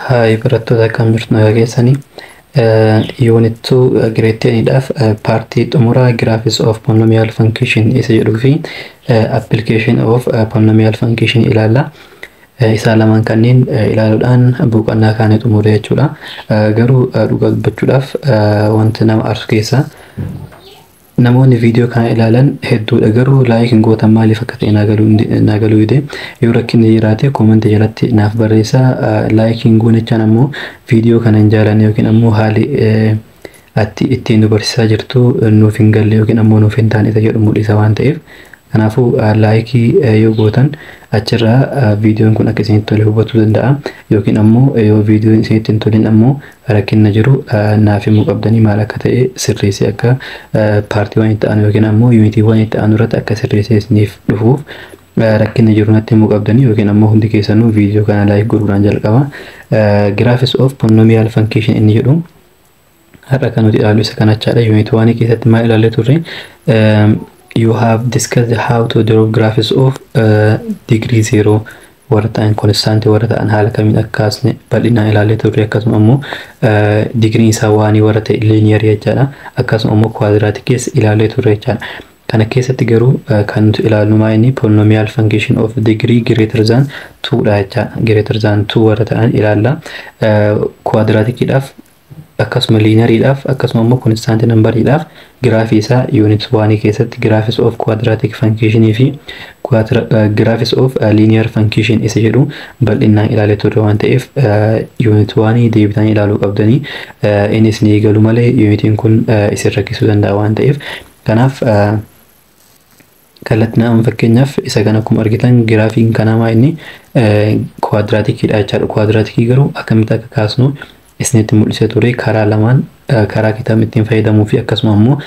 Hi, barattoota, akkam jirtu? Nagaa keessanii? Unit 2 grade 10dhaaf partii xumuraa graphs of polynomial function isa jedhuu fi application of polynomial function ilaalla. Isaan lamaan kanneen ilaaluudhaan boqonnaa kaanii xumure jechuudha. Garuu dhugaa dubbachuudhaaf, wanti nama aarsu keessaa namoonni viidiyoo kana ilaalan hedduudha, garuu like hin gootan. Maaliif akka ta'e naa galuu dide. Yoo rakkinni jiraate commentii jalatti naaf barreessaa. Like hin goonechaan ammoo viidiyoo kana hin jaalanne yookiin ammoo haali ati ittiin nu barsiisaa jirtu nuuf hin galle yookiin ammoo nuuf hin taane isa jedhu mul'isa waan ta'eef, kanaafuu likeii yoo gootan achirraa viidiyoon kun akka isinitti tole hubachuu danda'a, yookiin ammoo yoo viidiyoon isinitti hin tolin ammoo rakkinna jiru naaf himuu qabdanii, maal akka ta'e sirreessee akka partiiwwan itti aanu yookiin ammoo unitiiwwan itti aanu irratti akka sirreessee isiniif dhufuuf rakkinna jiru natti himuu qabdanii, yookiin ammoo hundi keessanuu viidiyoo kana like godhuudhaan jalqaba. Graphs of polynomial function inni jedhu har'a kan nuti ilaallu isa kanachaadha. Unit 1 keessatti maal ilaallee turre? You have discussed how to draw graphs of degree zero warra ta'an, constant warra ta'an haala kamiin akkaasne bal'inaan ilaallee turre. Akkasuma ammoo digriin isaa oneii warra ta'e, linear jechaadha. Akkasuma ammoo quadratic ilaallee turre jechaadha. Kana keessatti garuu kan nuti ilaallu maa inni polynomial function of degree greater than 2 dha jechaadha. Greater than 2 warra ta'an ilaalla. Quadraticidhaaf, akkasuma lineariidhaaf, akkasuma immoo constant numberiidhaaf giraafii isaa unit 1 keessatti graphs of quadratic function fi graphs of linear function isa jedhu bal'inaan ilaalee turre waan ta'eef, unit 1 deebitanii ilaaluu qabdanii. Innis ni galu malee unitiin kun isin rakkisuu danda'a waan ta'eef, kanaaf kallattii nama fakkeenyaaf isa kana akkuma argitan giraafiin kanaa maa inni quadraticiidha jechaadha. Quadraticii garuu akkamitti akka kaasnu isinitti mul'isee ture karaa lamaan, karaa kitaabni ittiin fayyadamuu fi akkasuma immoo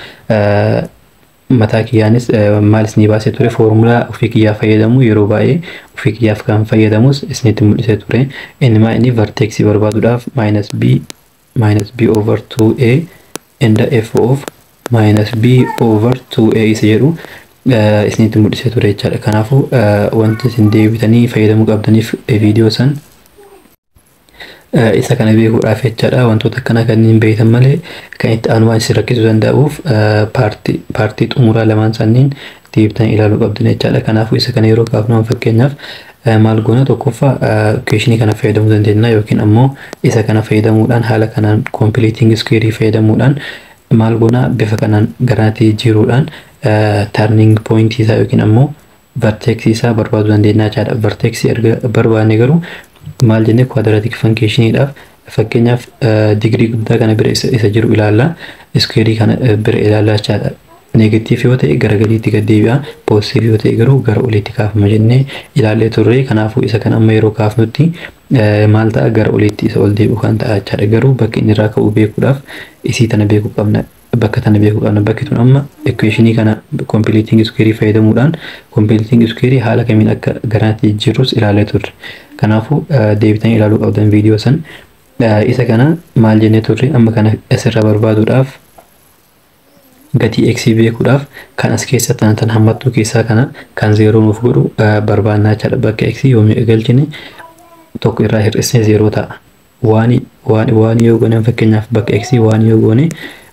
mataa kiyyaanis maal isinii baasee ture, foormulaa ofii kiyyaa fayyadamu, yeroo baay'ee ofii kiyyaaf kan fayyadamus isinitti mul'isee ture. Inni maa inni vertexii barbaaduudhaaf minus b over 2a and f of minus b over 2a isa jedhu isinitti mul'isee ture jechaadha. Kanaafuu wanti isin deebitanii fayyadamuu qabdaniif viidiyoo san isa kana beekuudhaaf jechaadha. Wantoota akkanaa kanneen beektan malee kan itti aanu waan isin rakkisuu danda'uuf partii xumuraa lamaan sanniin deebitanii ilaaluu qabdan jechaadha. Kanaafuu isa kana yeroo kaafnu, fakkeenyaaf maal goona? Tokkoffaa equationii kana fayyadamuu dandeenya, yookiin ammoo isa kana fayyadamuudhaan haala kanaan completing square fayyadamuudhaan maal goona? Bifa kanaan garanatti jijjiiruudhaan turning point isaa yookiin ammoo vertex isaa barbaaduu dandeenya jechaadha. Vertex erga barbaanne garuu maal jennee, quadratic functioniidhaaf fakkeenyaaf digirii guddaa kana bira isa jiru ilaalla. Squareii kana bira ilaalla jechaadha. Negative yoo ta'e gara gadiitti gad deebi'a. Positive yoo ta'e garuu gara oliitti kaafama jennee ilaallee turre. Kanaafuu isa kana amma yeroo kaafnutti maal ta'a? Gara oliitti isa ol deebi'u kan ta'a jechaadha. Garuu bakki inni irraa ka'u beekuudhaaf isii tana beekuu qabna. Bakka tana beekuu qabna. Bakki tun amma equationii kana completing square fayyadamuudhaan, completing square haala kamiin akka garanatti jijjiirrus ilaallee turre. Kanaafuu deebitanii ilaaluu qabdan viidiyoo san. Isa kana maal jennee turre? Amma kana asirraa barbaaduudhaaf, gatii x beekuudhaaf, kan as keessa tan tan hammattuu keessaa kana kan zeeroo nuuf godhu barbaannaa jechaadha. Bakka x yoo galchine tokko irraa hir'isne zeeroo ta'a. One one one yoo goone, fakkeenyaaf bakka x one yoo goone,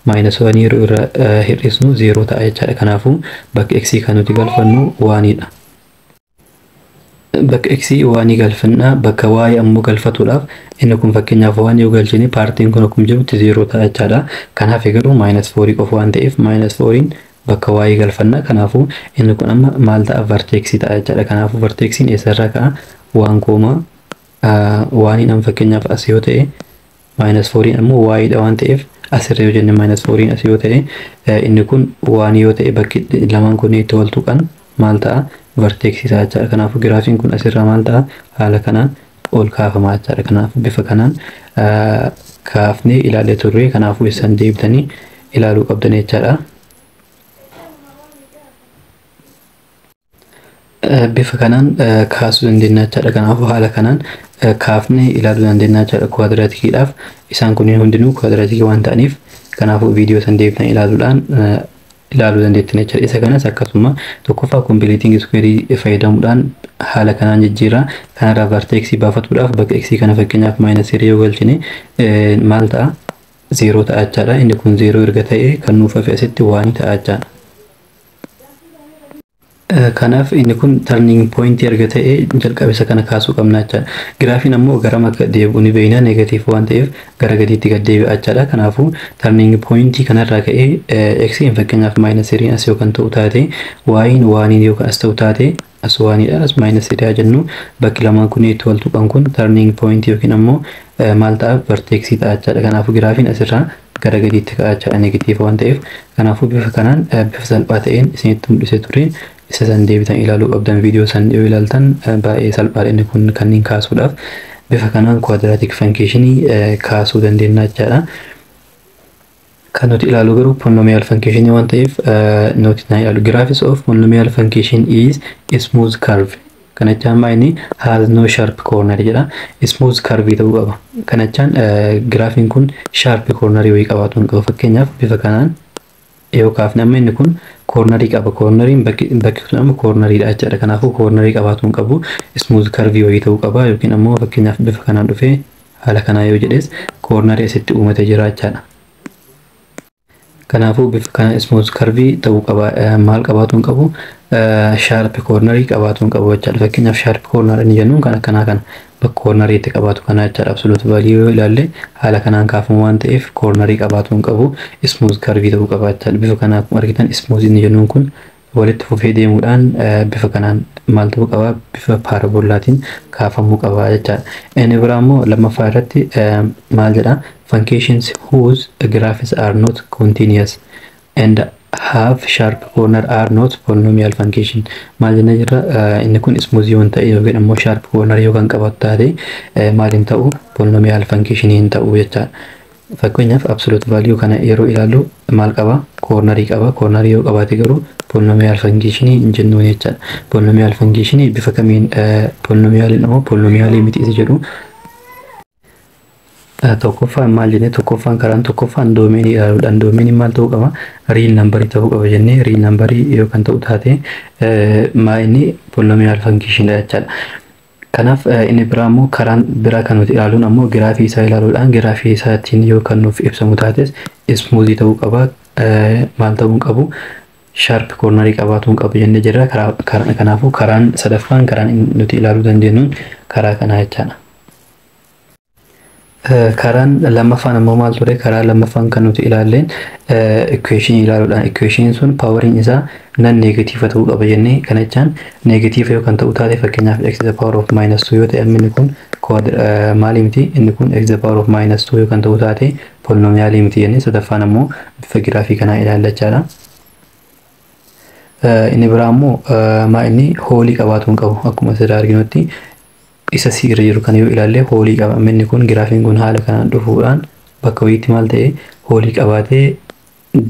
minus one yeroo irraa hir'isnu zeeroo ta'a jechaadha. Kanaafuu bakka x kan nuti galfannu oneiidha. Bakka x oneii galfannaa. Bakka y ammoo galfatuudhaaf inni kun fakkeenyaaf one yoo galchine partiin kun akkuma jirutti zeeroo ta'a jechaadha. Kanaaf garuu minus fourii qofa waan ta'eef minus fouriin bakka y galfanna. Kanaafuu inni kun amma maal ta'a? Vertexii ta'a jechaadha. Kanaafuu vertexiin eessarraa ka'a? One comma oneiin amma fakkeenyaaf as yoo ta'e, minus fouriin ammoo yidha waan ta'eef, asirra yoo jenne, minus fouriin as yoo ta'e, inni kun one yoo ta'e, bakki lamaan kun itti wal tuqan maal ta'a? Vertexii ta'a jechaadha. Kanaafuu giraafiin kun asirraa maal ta'a? Haala kanaan ol kaafamaa jechaadha. Kanaafuu bifa kanaan kaafnee ilaalee turre. Kanaafuu isaan deebitanii ilaaluu qabdan jechaadha. Bifa kanaan kaasuu dandeenya jechaadha. Kanaafuu haala kanaan kaafnee ilaaluu dandeenya jechaadha quadraticiidhaaf. Isaan kunneen hundinuu quadraticii waan ta'aniif, kanaafuu viidiyoo san deebitanii ilaaluudhaan Ilaaluu dandeettan jechuudha. Isa kanas akkasuma tokkoffaa completing square fayyadamuudhaan haala kanaan jijjiirraa. Kanarraa vertex baafatuudhaaf bakka x kana fakkeenyaaf minus 3 yoo galchine maal ta'a? 0 ta'a jechaadha. Inni kun 0 erga ta'e kan nuuf hafe asitti 1 ta'a jechaadha. Kanaaf inni kun turning point erga ta'e jalqaba isa kana kaasuu qabna jechaadha. Giraafiin ammoo garam akka deebi'u ni beekna, negative waan ta'eef gara gadiitti gad deebi'a jechaadha. Kanaafuu turning point kanarraa ka'ee x fakkeenyaaf minus 3 as yoo kan ta'u taate, y 1 yoo kan as ta'u taate, as 1dha, as minus 3 jennu, bakki lamaan kun itti wal tuqan kun turning point yookiin ammoo maal ta'a? Vertex ta'a jechaadha. Kanaafuu giraafiin asirraa gara gadiitti ka'a jechaadha, negative waan ta'eef. Kanaafuu bifa kanaan bifa salphaa ta'een isinitti mul'isee ture. Isa san deebitan ilaaluu qabdan. Viidiyoo san yoo ilaaltan baay'ee salphaadha inni kun kanneen kaasuudhaaf. Bifa kanaan quadratic functionii kaasuu dandeenya jechaadha. Kan nuti ilaalu garuu polynomial function waan ta'eef nuti na ilaalu. Graphs of polynomial function is smooth curve. Kana jechaan maa inni has no sharp corner jedha. Smooth curve ta'uu qaba. Kana jechaan giraafiin kun sharp corner wayii qabaatu hin qabu. Fakkeenyaaf bifa kanaan yoo kaafne amma inni kun cornerii qaba. Corneriin bakki kun amma corneriidha jechaadha. Kanaafuu cornerii qabaatu hin qabu. Smooth curve wayii ta'uu qaba yookiin ammoo fakkeenyaaf bifa kanaan dhufee haala kanaa yoo jedhes cornerii asitti uumatee jira jechaadha. Kanaafuu bifa kana smooth curve ta'uu qaba. Maal qabaatu hin qabu? Sharp cornerii qabaatu hin qabu jechaadha. Fakkeenyaaf sharp corner inni jennuun kan akkanaa kana bakka cornerii itti qabaatu kana jechaadha. Absolute value yoo ilaalle haala kanaan kaafamu waan ta'eef cornerii qabaatu hin qabu. Smooth curve ta'uu qaba jechaadha. Bifa kanaa akkuma argitan smooth inni jennuun kun walitti fufee deemuudhaan bifa kanaan maal ta'uu qaba? Bifa parabolaatiin kaafamuu qaba jechaadha. Inni biraa immoo lammaffaa irratti maal jedha? Functions whose graphs are not continuous and have sharp corner are not polynomial function. Maal jennee jirra? Inni kun smooth yoo hin ta'e yookiin ammoo sharp corner yoo kan qabaatu taate maal hin ta'u? Polynomial function hin ta'u jechaadha. Fakkeenyaaf absolute value kana yeroo ilaallu maal qaba? Cornerii qaba. Cornerii yoo qabaate garuu polynomial function hin jennuun jechaadha. Polynomial function bifa kamiin polynomial immoo polynomial miti isa jedhu tokkoffaan maal jennee? Tokkoffaan karaan tokkoffaan domainii ilaaluudhaan. Domainiin maal ta'uu qaba? Real numberii ta'uu qaba jennee. Real numberii yoo kan ta'u taate maa inni polynomial function jechaadha. Kanaaf inni biraa immoo karaan biraa kan nuti ilaaluun ammoo giraafii isaa ilaaluudhaan. Giraafii isaatiin yoo kan nuuf ibsamu taates smoothii ta'uu qaba. Maal ta'uu hin qabu? Sharp cornerii qabaatu hin qabu jennee jirra. Kanaafuu karaan sadaffaan karaan nuti ilaaluu dandeenyuun karaa kanaa jechaadha. Karaan lammaffaan ammoo maal ture? Karaa lammaffaan kan nuti ilaalleen equation ilaaluudhaan. Equation sun poweriin isaa non negative ta'uu qaba jennee. Kana jechaan negative yoo kan ta'u taate, fakkeenyaaf x the power of minus 2 yoo ta'e, inni kun maali miti? Inni kun x the power of minus 2 yoo kan ta'u taate polynomialii miti jennee. Sadaffaan ammoo bifa giraafii kanaa ilaalla jechaadha. Inni biraa ammoo maa inni holeii qabaatu hin qabu. Akkuma asirraa arginutti isa si irra jiru kana yoo ilaalle holeii qaba. Inni kun giraafiin kun haala kanaan dhufuudhaan bakka wayiitti maal ta'e? Holeii qabaatee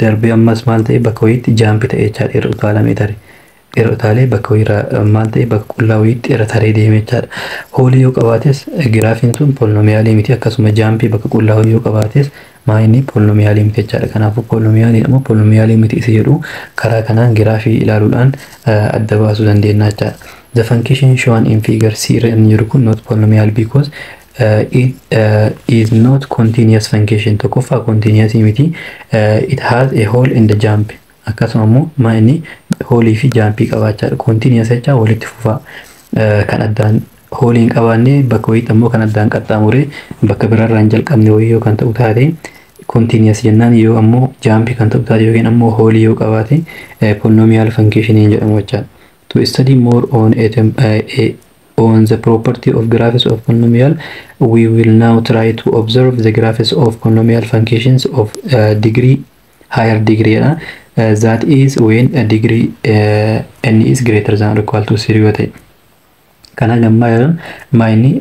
darbee ammas maal ta'e? Bakka wayiitti jump ta'e jechaadha. Irra utaalamee tare. Irra utaalee bakka wayiirraa maal ta'e? Bakka qullaa wayiitti irra taree deeme jechaadha. Holeii yoo qabaates giraafiin sun polynomialii miti. Akkasuma jumpii bakka qullaa wayii yoo qabaates maa inni polynomialii miti jechaadha. Kanaafuu polynomialii immoo polynomialii miti isa jedhu karaa kanaan giraafii ilaaluudhaan adda baasuu dandeenya jechaadha. The function shown in figure C irra inni jiru kun not polynomial because it is not continuous function. Tokkoffaa continuous miti. It has a hole in the jump. Akkasuma immoo maa inni holeii fi jumpii qabaachaadha. Continuous jecha walitti fufaa kan addaan holeii hin qabaanne, bakka wayiitti ammoo kan addaan qaxxaamuree bakka biraarraa hin jalqabne wayii yoo kan ta'u taate continuous jennaan. Yoo ammoo jumpii kan ta'u taate yookiin ammoo holeii yoo qabaate polynomial function jedhamu jechaadha. To study more on the property of graphs of polynomial, we will now try to observe the graphs of polynomial functions of degree higher degree that is when a degree n is greater than or equal to 0 yoo ta'e. Kana lammaa jedhan maa inni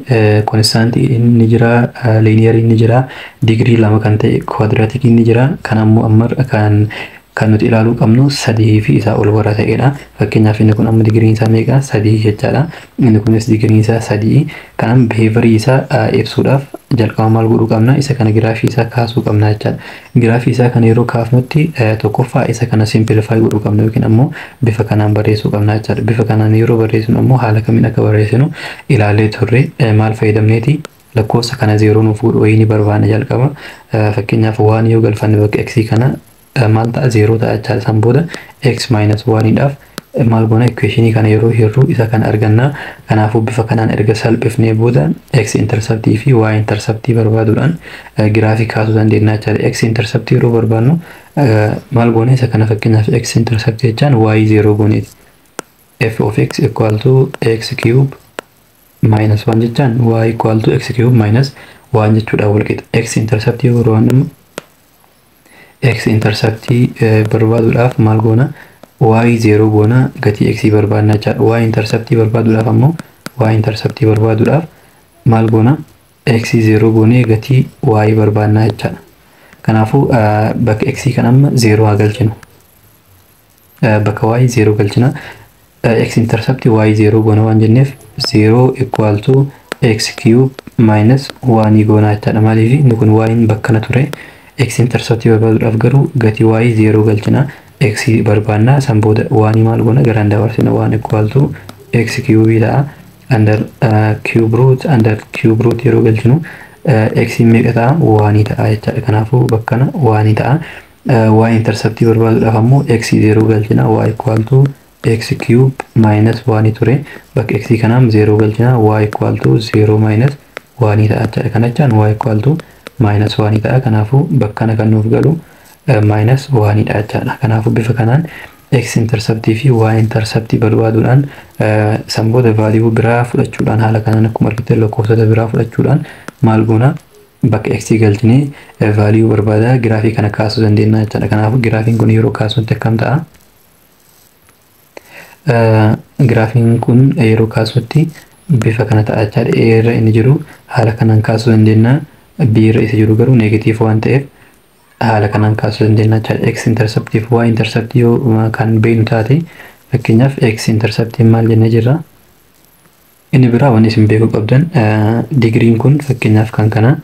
constantii inni jira, linearii inni jira, digirii 2 kan ta'e quadraticii inni jira. Kan ammoo amma kan nuti ilaaluu qabnu 3 fi isaa ol warra ta'edha. Fakkeenyaaf inni kun amma digiriin isaa meeqa? 3 jechaadha. Inni kunis digiriin isaa 3. Kanaan behaviorii isaa ibsuudhaaf jalqaba maal godhuu qabna? Isa kana giraafii isaa kaasuu qabna jechaadha. Giraafii isaa kana yeroo kaafnutti, tokkoffaa isa kana simplify godhuu qabna yookiin ammoo bifa kanaan barreessuu qabna jechaadha. Bifa kanaan yeroo barreessinu ammoo haala kamiin akka barreessinu ilaalee turre. Maal fayyadamneeti? Lakkoofsa kana zeeroo nuuf godhu wayii ni barbaanna jalqaba. Fakkeenyaaf, one yoo galfanne bakka x kana maal ta'a? Zeeroo ta'a jechaadha. San booda x minus oneiidhaaf maal goona? Equationii kana yeroo hirruu isa kana arganna. Kanaafuu bifa kanaan erga salphifnee booda x interceptii fi y interceptii barbaaduudhaan giraafii kaasuu dandeenya jechaadha. X interceptii yeroo barbaadnu maal goona? Isa kana fakkeenyaaf x interceptii jechaan y zeeroo gooneeti. F of x equal to x cube minus 1 jechaan y equal to x cube minus 1 jechuudha wal qixa. X interceptii yeroo barbaadnu, x interceptii barbaaduudhaaf maal goona? Y zeeroo goona, gatii x barbaadna jechaadha. Y interceptii barbaaduudhaaf ammoo, y interceptii barbaaduudhaaf maal goona? X zeeroo goonee gatii y barbaadna jechaadha. Kanaafuu bakka x kan amma zeeroo haa galchinu. Bakka y zeeroo galchina. X interceptii y zeeroo goona waan jenneef, zeeroo equal to x cube minus 1 goona jechaadha. Maaliif? Inni kun y bakkana ture. X interceptii barbaaduudhaaf garuu gatii y zeeroo galchina. X barbaanna. San booda one maal goona? Garaan dabarsina. One equal to x cube ta'a. Under cube root, under cube root yeroo galchinu x meeqa ta'a? One ta'a jechaadha. Kanaafuu bakkana one ta'a. Y interceptii barbaaduudhaaf ammoo x zeeroo galchina. Y equal to x cube minus 1 ture. Bakka x kanaam zeeroo galchina. Y equal to 0 minus 1 ta'a jechaadha. Kana jechaan y equal to minus 1 ta'a. Kanaafuu bakkana kan nuuf galu minus 1 dha jechaadha. Kanaafuu bifa kanaan x interceptii fi y interceptii barbaaduudhaan, san booda value biraa fudhachuudhaan, haala kanaan akkuma argitan lakkoofsota biraa fudhachuudhaan maal goona? Bakka x galchinee value barbaadaa giraafii kana kaasuu dandeenya jechaadha. Kanaafuu giraafiin kun yeroo kaasutti akkam ta'a? Giraafiin kun yeroo kaasutti bifa kana ta'a jechaadha. A irra inni jiru haala kanaan kaasuu dandeenya. B irra isa jiru garuu negative waan ta'eef haala kanaan kaasuu dandeenya jechaadha. X interceptii fi Y interceptii yoo kan beeknu taate, fakkeenyaaf X interceptii maal jennee jirra? Inni biraa wanni isin beekuu qabdan, digiriin kun fakkeenyaaf kan kana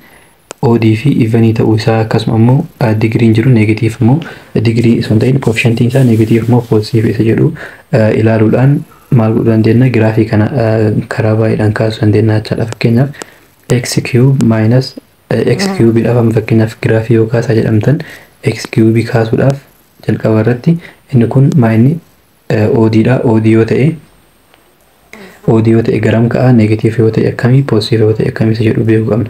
odd fi even ta'uu isaa, akkasuma immoo digiriin jiru negative immoo digirii osoo hin ta'in coefficientiin isaa negative immoo positive isa jedhu ilaaluudhaan maal godhuu dandeenya? Giraafii kana karaa baay'eedhaan kaasuu dandeenya jechaadha. Fakkeenyaaf, x cube minus x cube dhaaf, amma fakkeenyaaf giraafii yoo kaasaa jedhamtan, x cube kaasuudhaaf jalqaba irratti inni kun maa inni oddiidha. Odd yoo ta'e garam ka'a? Negative yoo ta'e akkamii? Positive yoo ta'e akkamii isa jedhu beekuu qabna.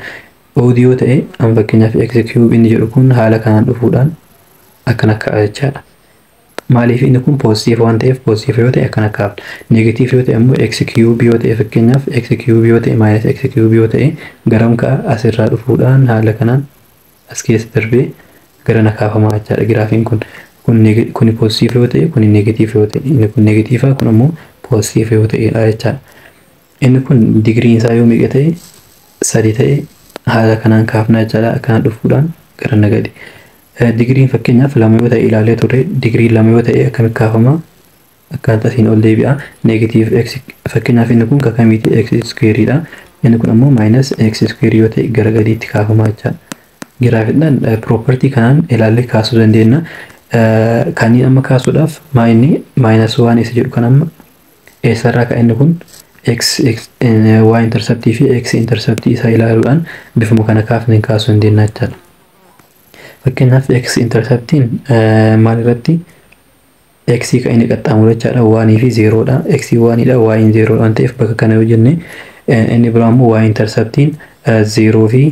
Odd yoo ta'e, amma fakkeenyaaf x cube inni jedhu kun haala kanaan dhufuudhaan akkana ka'a jechaadha. Maaliif? Inni kun positive waan ta'eef, positive yoo ta'e akkana kaafna. Negative yoo ta'e immoo, x cube yoo ta'e, fakkeenyaaf x cube yoo ta'e, minus x cube yoo ta'e garam ka'a? Asirraa dhufuudhaan haala kanaan as keessa darbee gara na kaafamaa jechaadha giraafiin kun. Kun positive yoo ta'e, kun negative yoo ta'e, inni kun negative, kun ammoo positive yoo ta'edha jechaadha. Inni kun digiriin isaa yoo meeqa ta'e? Sadi ta'e, haala kanaan kaafna jechaadha. Akkana dhufuudhaan gara na gadi. Digiriin fakkeenyaaf lama yoo ta'e ilaalee turre. Digirii 2 yoo ta'e akkamitti kaafama? Akkaataa asiin ol deebi'a. Negative x, fakkeenyaaf inni kun kakamiiti? X squareidha. Inni kun ammoo minus x square yoo ta'e gara gadiitti kaafama jechaadha. Giraafiidhaan property kanaan ilaallee kaasuu dandeenya. Kanneen amma kaasuudhaaf maa inni minus one isa jedhu kan amma eessarraa ka'a inni kun? X, x y interceptii fi x interceptii isaa ilaaluudhaan bifuma kana kaafnee kaasuu dandeenya jechaadha. Fakkeenyaaf, x interceptiin maal irratti x kan inni qaxxaamuru jechaadha? One fi zeeroodha. X oneiidha, y zeeroodha waan ta'eef bakka kana yoo jenne, inni biraa immoo y interceptiin zeeroo fi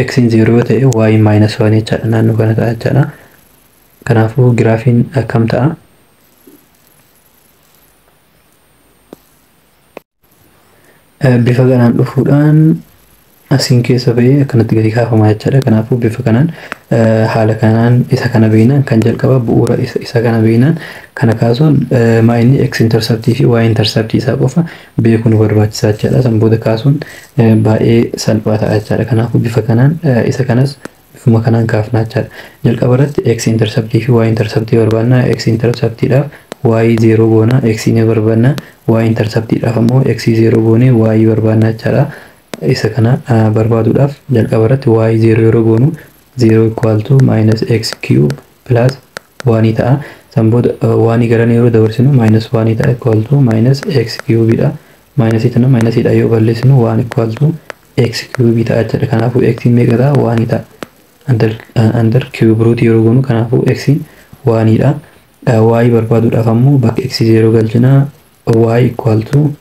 x zeeroo yoo ta'e y minus one jechaadha, naannoo kana ta'a jechaadha. Kanaafuu giraafiin akkam ta'a? Bifa kanaan dhufuudhaan asiin keessa bahee akkanatti gadi kaafamaa jechaadha. Kanaafuu bifa kanaan, haala kanaan isa kana beeknaan, kan jalqaba bu'uura isa kana beeknaan, kana kaasuun maa inni x interceptii fi y interceptii isaa qofa beekuun nu barbaachisaa jechaadha. San booda kaasuun baay'ee salphaa ta'a jechaadha. Kanaafuu bifa kanaan isa kanas bifuma kanaan kaafna jechaadha. Jalqaba irratti x interceptii fi y interceptii barbaanna. X interceptiidhaaf y 0 goona, x ni barbaanna. Y interceptiidhaaf ammoo x 0 goone y barbaanna jechaadha. Isa kana barbaaduudhaaf jalqaba irratti y 0 yeroo goonu 0 equal to minus x cube plus 1 ta'a. San booda 1 garan yeroo dabarsinu minus 1 ta'a, equal to minus x cube dha. Minus tana minus dha yoo balleessinu 1 equal to x cube ta'a jechuudha. Kanaafuu x meeqa ta'a? 1 ta'a. Under cube root yeroo goonu kanaafuu x 1 dha. Y barbaaduudhaaf ammoo bakka x 0 galchina, y equal to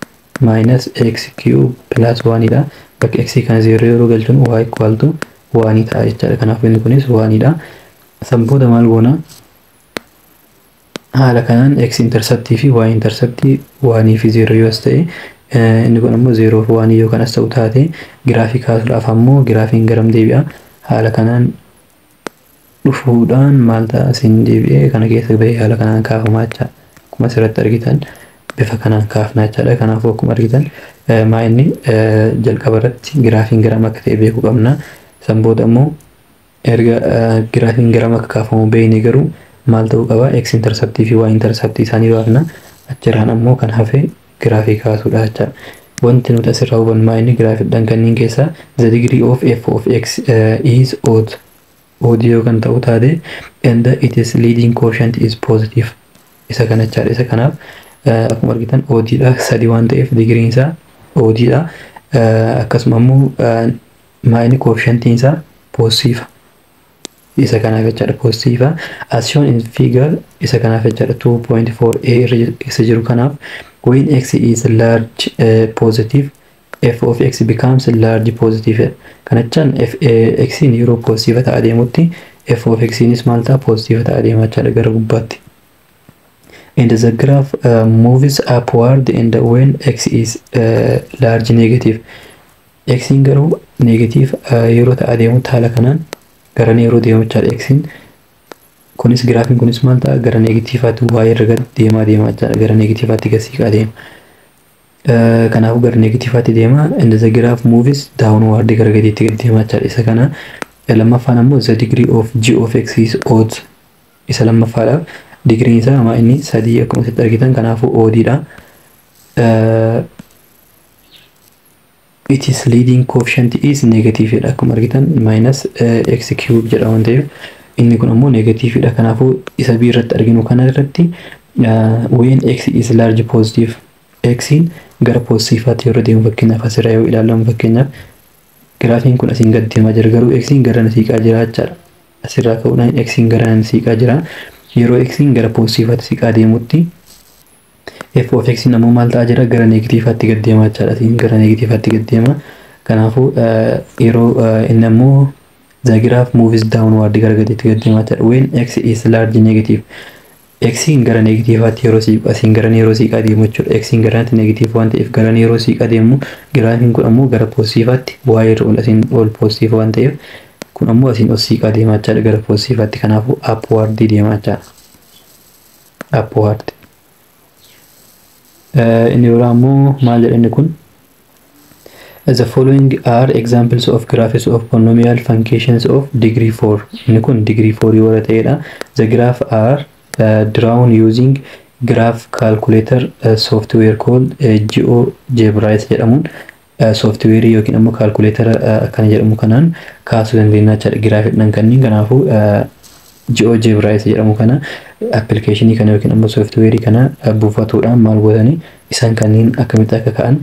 minus x cube plus 1 dha. Bakka x kana 0 yeroo galchinu y equal to 1 ta'a jechaadha. Kanaafuu inni kunis 1 dha. San booda maal goona? Haala kanaan x interceptii fi y interceptii 1 fi 0 yoo as ta'e, inni kun ammoo 0 fi 1 yoo kan as ta'u taate, giraafii kaasuudhaaf ammoo giraafiin garam deebi'a? Haala kanaan dhufuudhaan maal ta'a? Asiin deebi'ee kana keessa bahee haala kanaan kaafamaa jechaadha. Akkuma asirratti argitan bifa kanaan kaafnaa jechaadha. Kanaafuu akkuma argitan maa inni jalqaba irratti giraafiin garam akka ta'e beekuu qabna. San booda ammoo erga giraafiin garam akka kaafamu beekne garuu maal ta'uu qaba? X interceptii fi y interceptii isaanii baafna. Achirraan ammoo kan hafe giraafii kaasuudha jechaadha. Wanti nuti asirraa hubannu maa inni giraafiidhaan kanneen keessaa the degree of f of x is odd, odd yoo kan ta'u taate, and it is leading coefficient is positive, isa kana jechaadha. Isa kanaaf akkuma argitan oddiidha, sadi waan ta'eef digiriin isaa oddiidha. Akkasuma ammoo maa inni coefficientiin isaa positive, isa kanaaf jechaadha, positive as shown in figure, isa kanaaf jechaadha, 2.4 a irra isa jiru kanaaf. When x is large positive, f of x becomes large positive. Kana jechaan f x yeroo positive ta'a deemutti f of x nis maal ta'a? Positive ta'a deema jechaadha gara gubbaatti. And the graph moves upward, and when x is large negative, x garuu negative yeroo ta'a deemutti haala kanaan gara yeroo deemu jechaadha. X kunis, giraafiin kunis maal ta'a? Gara negatiivaatti y irra gad deemaa deemaa jechaadha, gara negatiivaatti gad siqaa deema. Kanaafuu gara negatiivaatti deema, and the graph moves downward, gara gadiitti gad deemaa jechaadha. Isa kana lammaffaan ammoo the degree of g of x is odd. Isa lammaffaadhaaf digiriin isaa maa inni sadii akkuma asitti argitan, kanaafuu oddiidha. It is leading coefficient is negative dha. Akkuma argitan minus x cube jedha waan ta'eef inni kun ammoo negative dha. Kanaafuu isa b irratti arginu kana irratti when x is large positive, x gara positiivaatti yeroo deemu, fakkeenyaaf asirraa yoo ilaalamu, fakkeenyaaf giraafiin kun asiin gad deemaa jira, garuu x gara siiqaa jira jechaadha. Asirraa ka'uudhaan x gara siiqaa jira. Yeroo x gara positiivaatti siiqaa deemutti f of x ammoo maal ta'aa jira? Gara negatiivaatti gad deemaa jechaadha. Asiin gara negatiivaatti gad deema. Kanaafuu yeroo inni ammoo the graph moves downward, gara gadiitti gad deemaa jechaadha. When x is large negative, x gara negatiivaatti yeroo siiqu, asiin gara yeroo siiqaa deemu jechuudha. X garanatti negative waan ta'eef gara yeroo siiqaa deemu, giraafiin kun ammoo gara positiivaatti y irra ol asiin ol positive waan ta'eef kun ammoo asiin ol siiqaa deemaa jechaadha gara positiivaatti. Kanaafuu upward deemaa jechaadha. Upward. Inni biraa ammoo maal jedha inni kun? The following are examples of graphs of polynomial functions of degree 4. Inni kun degree 4 yoo ta'edha. The graph are drawn using graph calculator software called GeoGebra jedhamuun, software yookiin ammoo calculator akkana jedhamu kanaan kaasuu dandeenya jechaadha giraafiidhaan kanneen. Kanaafuu GeoGebra jedhamu kana, applicationii kana yookiin ammoo software kana buufatuudhaan maal gootanii isaan kanneen akkamitti akka ka'an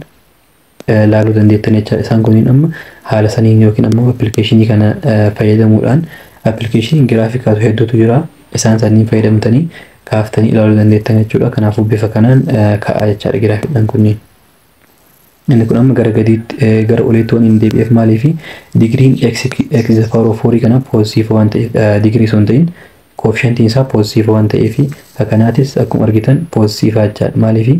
laaluu dandeettan jechaadha. Isaan kunniin amma haala saniin yookiin ammoo applicationii kana fayyadamuudhaan, applicationii giraafikaatu hedduutu jira. Isaan saniin fayyadamtanii kaaftanii ilaaluu dandeettan jechuudha. Kanaafuu bifa kanaan ka'aa jechaadha giraafiidhaan kunniin. Inni kun amma gara gadiitti gara oliitti waan hin deebi'eef maaliifi digiriin x x the power of 4 kana positive waan ta'eef, digirii osoo hin ta'in coefficientiin isaa positive waan ta'eef, kanaatis akkuma argitan positive jechaadha. Maaliifi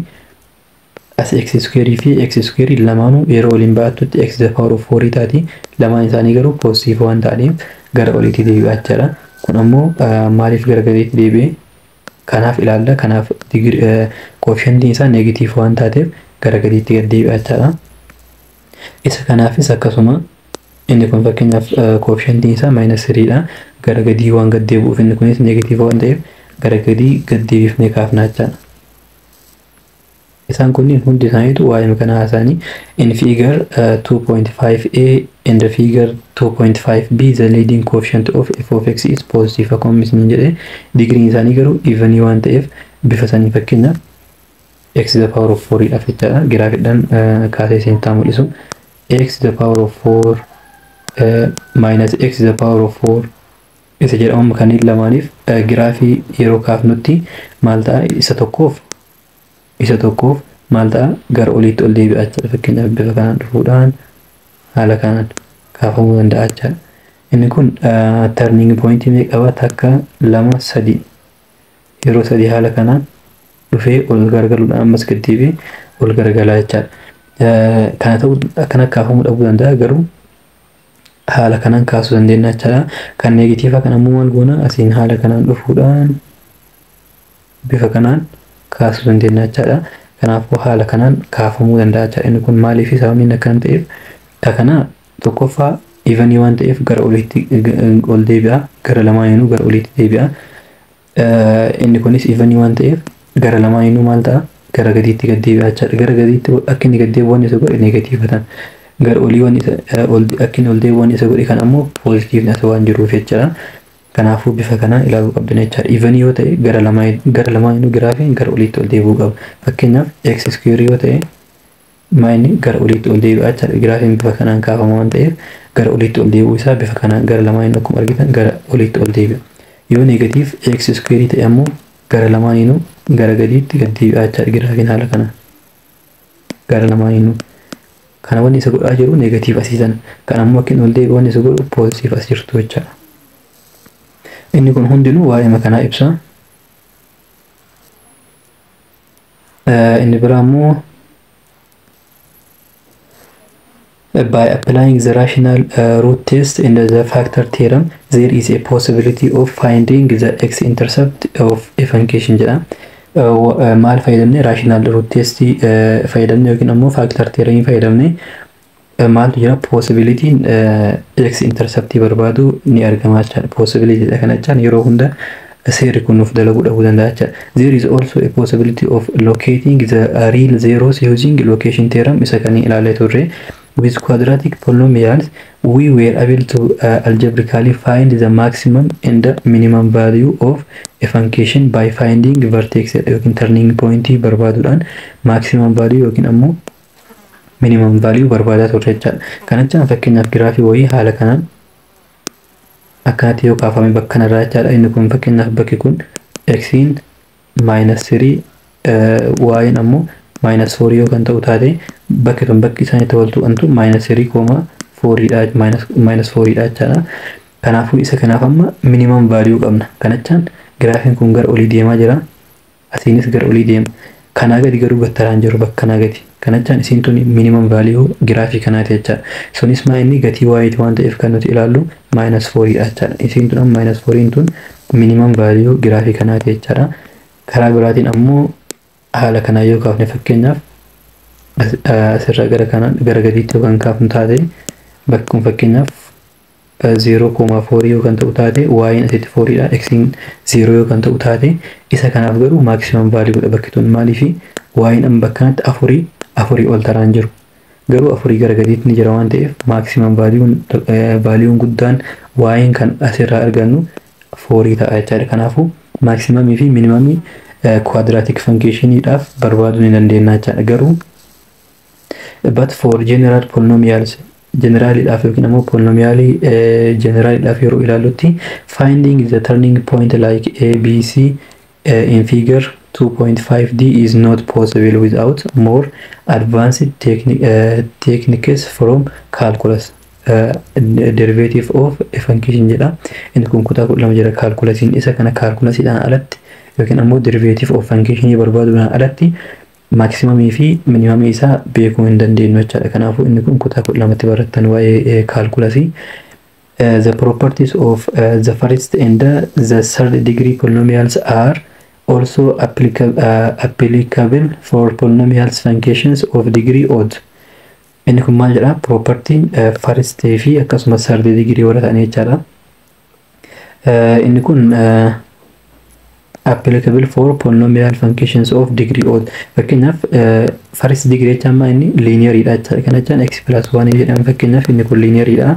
as x square fi x square lamaanuu yeroo waliin ba'attutti x the power of 4 taati, lamaan isaanii garuu positive waan ta'aniif gara oliitti deebi'a jechaadha. Kun ammoo maaliif gara gadiitti deebi'e? Kanaaf ilaalla. Kanaaf coefficientiin isaa negative waan taateef gara gadiitti gad deebi'a jechaadha. Isa kanaafis akkasuma inni kun fakkeenyaaf coefficientiin isaa minus 3dha. Gara gadii waan gad deebi'uuf inni kunis negative waan ta'eef gara gadii gad deebifnee kaafna jechaadha. Isaan kunniin hundi isaaniitu waa'ee kana haasa'anii. In figure 2.5a and the figure 2.5b, the leading coefficient of f of x is positive. Akkuma isiniin jedhe, digriin isaanii garuu even waan ta'eef bifa sanii, fakkeenyaaf x the power of 4 dhaaf jechaadha. Giraafiidhaan kaasee isinitti haa mul'isu. X the power of 4 minus x the power of 4 isa jedhamu kanneen lamaaniif giraafii yeroo kaafnutti maal ta'a? Isa tokkoof maal ta'a? Gara oliitti ol deebi'a jechaadha. Fakkeenyaaf bifa kanaan dhufuudhaan haala kanaan kaafamuu danda'a jechaadha. Inni kun turning point meeqa qaba? Takka, lama, sadi. Yeroo sadii haala kanaan dhufee ol garagaluudhaan ammas gad deebi'ee ol garagalaa jechaadha. Kana ta'uu, akkana kaafamuu dhabuu danda'a, garuu haala kanaan kaasuu dandeenya jechaadha. Kan negative kan ammoo maal goona? Asiin haala kanaan dhufuudhaan bifa kanaan kaasuu dandeenya jechaadha. Kanaafuu haala kanaan kaafamuu danda'a jechaadha. Inni kun maaliif, sababni inni akkana ta'eef, kana tokkoffaa even waan ta'eef gara oliitti ol deebi'a. Gara lamaaniinuu gara oliitti deebi'a. Inni kunis even waan ta'eef gara lamaaniinuu maal ta'a? Gara gadiitti gad deebi'a jechaadha. Gara gadiitti akka inni gad deebi'u wanni isa godhe negative tan. Gara olii wanni isa akka inni ol deebi'u wanni isa godhe kan ammoo positiveni as waan jiruuf jechaadha. Kanaafuu bifa kanaan ilaaluu qabdan jechaadha. Even yoo ta'e gara lamaaniinuu giraafiin gara oliitti ol deebi'uu qaba. Fakkeenyaaf x square yoo ta'e maa inni gara oliitti ol deebi'a jechaadha. Giraafiin bifa kanaan kaafama waan ta'eef gara oliitti ol deebi'uu isaa bifa kanaan gara lamaaniinuu akkuma argitan gara oliitti ol deebi'a. Yoo negative x square ta'e ammoo gara lamaaniinuu gara gadiitti gad deebi'a jechaadha giraafiin haala kanaan. Gara lamaaniinuu. Kana wanni isa godhaa jiru negative asii sana. Kan ammoo akka inni ol deebi'u wanni isa godhu positive as jirtu jechaadha. Inni kun hundinuu waa'ee kanaa ibsa. Inni biraa immoo, by applying the rational root test and the factor theorem, there is a possibility of finding the x-intercept of a function jedha. Maal fayyadamne? Rational root test fayyadamne yookiin ammoo factor theorem fayyadamne maaltu jira? Possibilityn x intercept barbaadu ni argama jechaadha. Possibility dha kana jechaan yeroo hunda seerri kun nuuf dalaguu dhabuu danda'a jechaadha. There is also a possibility of locating the real zeros using location theorem, isa kan ilaalee turre. With quadratic polynomials, we were able to algebraically find the maximum and the minimum value of a function by finding vertex yookiin turning point barbaaduudhaan maximum value yookiin ammoo minimum value barbaadaa turre jechaadha. Kana jechaan fakkeenyaaf giraafii wayii haala kanaan akkanatti yoo kaafame bakka kanarraa jechaadha. Inni kun fakkeenyaaf bakki kun xiin minus 3, y'n ammoo minus 4 yoo kan ta'u taate, bakki tun bakki isaan itti wal tuqantu minus 3 comma 4 dha, minus 4 dha jechaadha. Kanaafuu isa kanaaf amma minimum value qabna. Kana jechaan giraafiin kun gara olii deemaa jira. Asiinis gara olii deema. Kanaa gadi garuu gattaraan jiru bakka kanaa gadi. Kana jechaan isiin tun minimum value giraafii kanaati jechaadha. Sunis maa inni gatii y waan ta'eef kan nuti ilaallu minus 4 dha jechaadha. Isiin tun amma minus 4 tun minimum value giraafii kanaati jechaadha. Karaa biraatiin ammoo haala kanaa yoo kaafne, fakkeenyaaf asirraa gara kanaan gara gadiitti yoo kan kaafnu taate, bakki kun fakkeenyaaf 0,4 yoo kan ta'u taate, y'n asitti 4 dha, x'n 0 yoo kan ta'u taate, isa kanaaf garuu maximum value dha bakki tun. Maaliifi? Y'n amma bakka kanatti afurii afurii ol taraan jiru, garuu afurii gara gadiitti ni jira waan ta'eef maximum valueun guddaan y'n kan asirraa argannu 4 ta'a jechaadha. Kanaafuu maximumii fi minimumii quadratic functioniidhaaf barbaaduu ni dandeenya jechaadha. Garuu but for general polynomials, generaliidhaaf yookiin ammoo polynomialii generaliidhaaf yeroo ilaallutti, finding the turning point like A, B, C in figure 2.5d is not possible without more advanced techniques from calculus. Derivative of a function jedha. Inni kun kutaa 12 jira calculusiin. Isa kana calculusiidhaan alatti yookiin ammoo derivative of function barbaaduudhaan alatti maximumii fi minimumii isaa beekuu hin dandeenyu jechaadha. Kanaafuu inni kun kutaa 12tti barattan waa'ee calculusii. The properties of the first and the third degree polynomials are also applicable for polynomials functions of degree odd. Inni kun maal jedha? Propertiin first fi akkasumas third degree warra ta'an jechaadha. Inni kun applicable for polynomial functions of degree odd. Fakkeenyaaf, first degree jechaan maa inni lineariidha jechaadha. Kana jechaan x plus 1 jedhama. Fakkeenyaaf, inni kun lineariidha.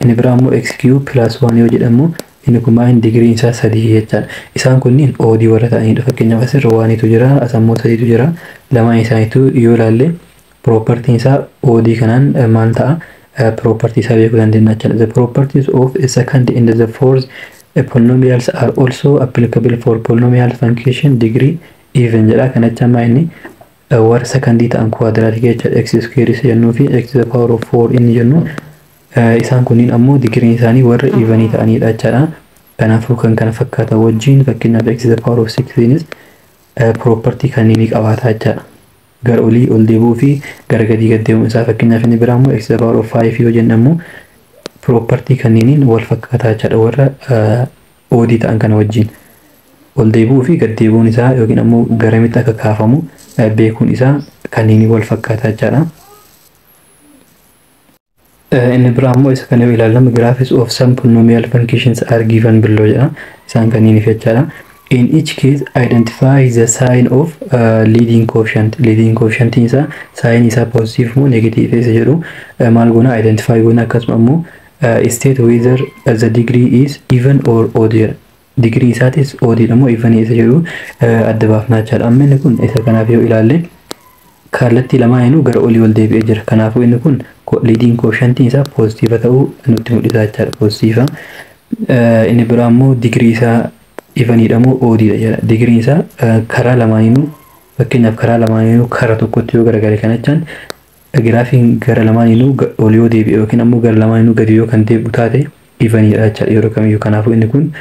Inni biraa immoo x cube plus 1 yoo jedhamu, inni kun maa inni digriin isaa sadii jechaadha. Isaan kunniin odd warra ta'anidha. Fakkeenyaaf, asirra oneitu jira, as ammoo sadiitu jira. Lamaan isaaniitu yoo ilaalle, propertiin isaa odd kanaan maal ta'a? Property isaa beekuu dandeenya jechaadha. The properties of a second and the fourth polynomials are also applicable for polynomial function degree even jedha. Kana jecha maa inni warra secondii ta'an quadratic jechaadha. X square isa jennuu fi x the power of 4 inni jennu, isaan kunniin ammoo digriin isaanii warra evenii ta'anidha jechaadha. Kanaafuu kan kana fakkaatan wajjin, fakkeenyaaf, x the power of 6 property kanneenii qabaata jechaadha. Gara olii ol deebi'uu fi gara gadii gad deemuun isaa. Fakkeenyaaf, inni biraa immoo x the power of 5 yoo jennu ammoo property kanneeniin wal fakkaataa jechaadha, warra odd ta'an kana wajjin. Ol deebi'uu fi gad deebi'uun isaa yookiin ammoo garamitti akka kaafamu beekuun isaa kanneeniin wal fakkaataa jechaadha. Inni biraa immoo isa kana yoo ilaalamu, graphs of some polynomial functions are given below jedha. Isaan kanneeniif jechaadha. In each case, identify the sign of leading coefficient. Leading coefficient isaa, sign isaa positive moo negative isa jedhu maal goona? Identify goona. Akkasuma immoo state whether the degree is even or odd jedha. Degree isaatis odd dha moo even isa jedhu adda baafnaa jechaadha. Amma inni kun isa kanaaf yoo ilaalle, kallattii lamaanuu gara olii ol deebi'ee jira. Kanaafuu inni kun leading coefficient isaa positive ta'uu nutti mul'isa jechaadha. Positive. Inni biraa immoo degree isaa eveniidha moo oddiidha jedha. Digriin isaa karaa lamaaniinuu, fakkeenyaaf, karaa lamaaniinuu karaa tokkotti yoo garagale, kana jechaan giraafiin gara lamaaniinuu ol yoo deebi'e yookiin ammoo gara lamaaniinuu gadi yoo kan deebi'u taate, eveniidha jechaadha yeroo kamiyyuu. Kanaafuu inni kun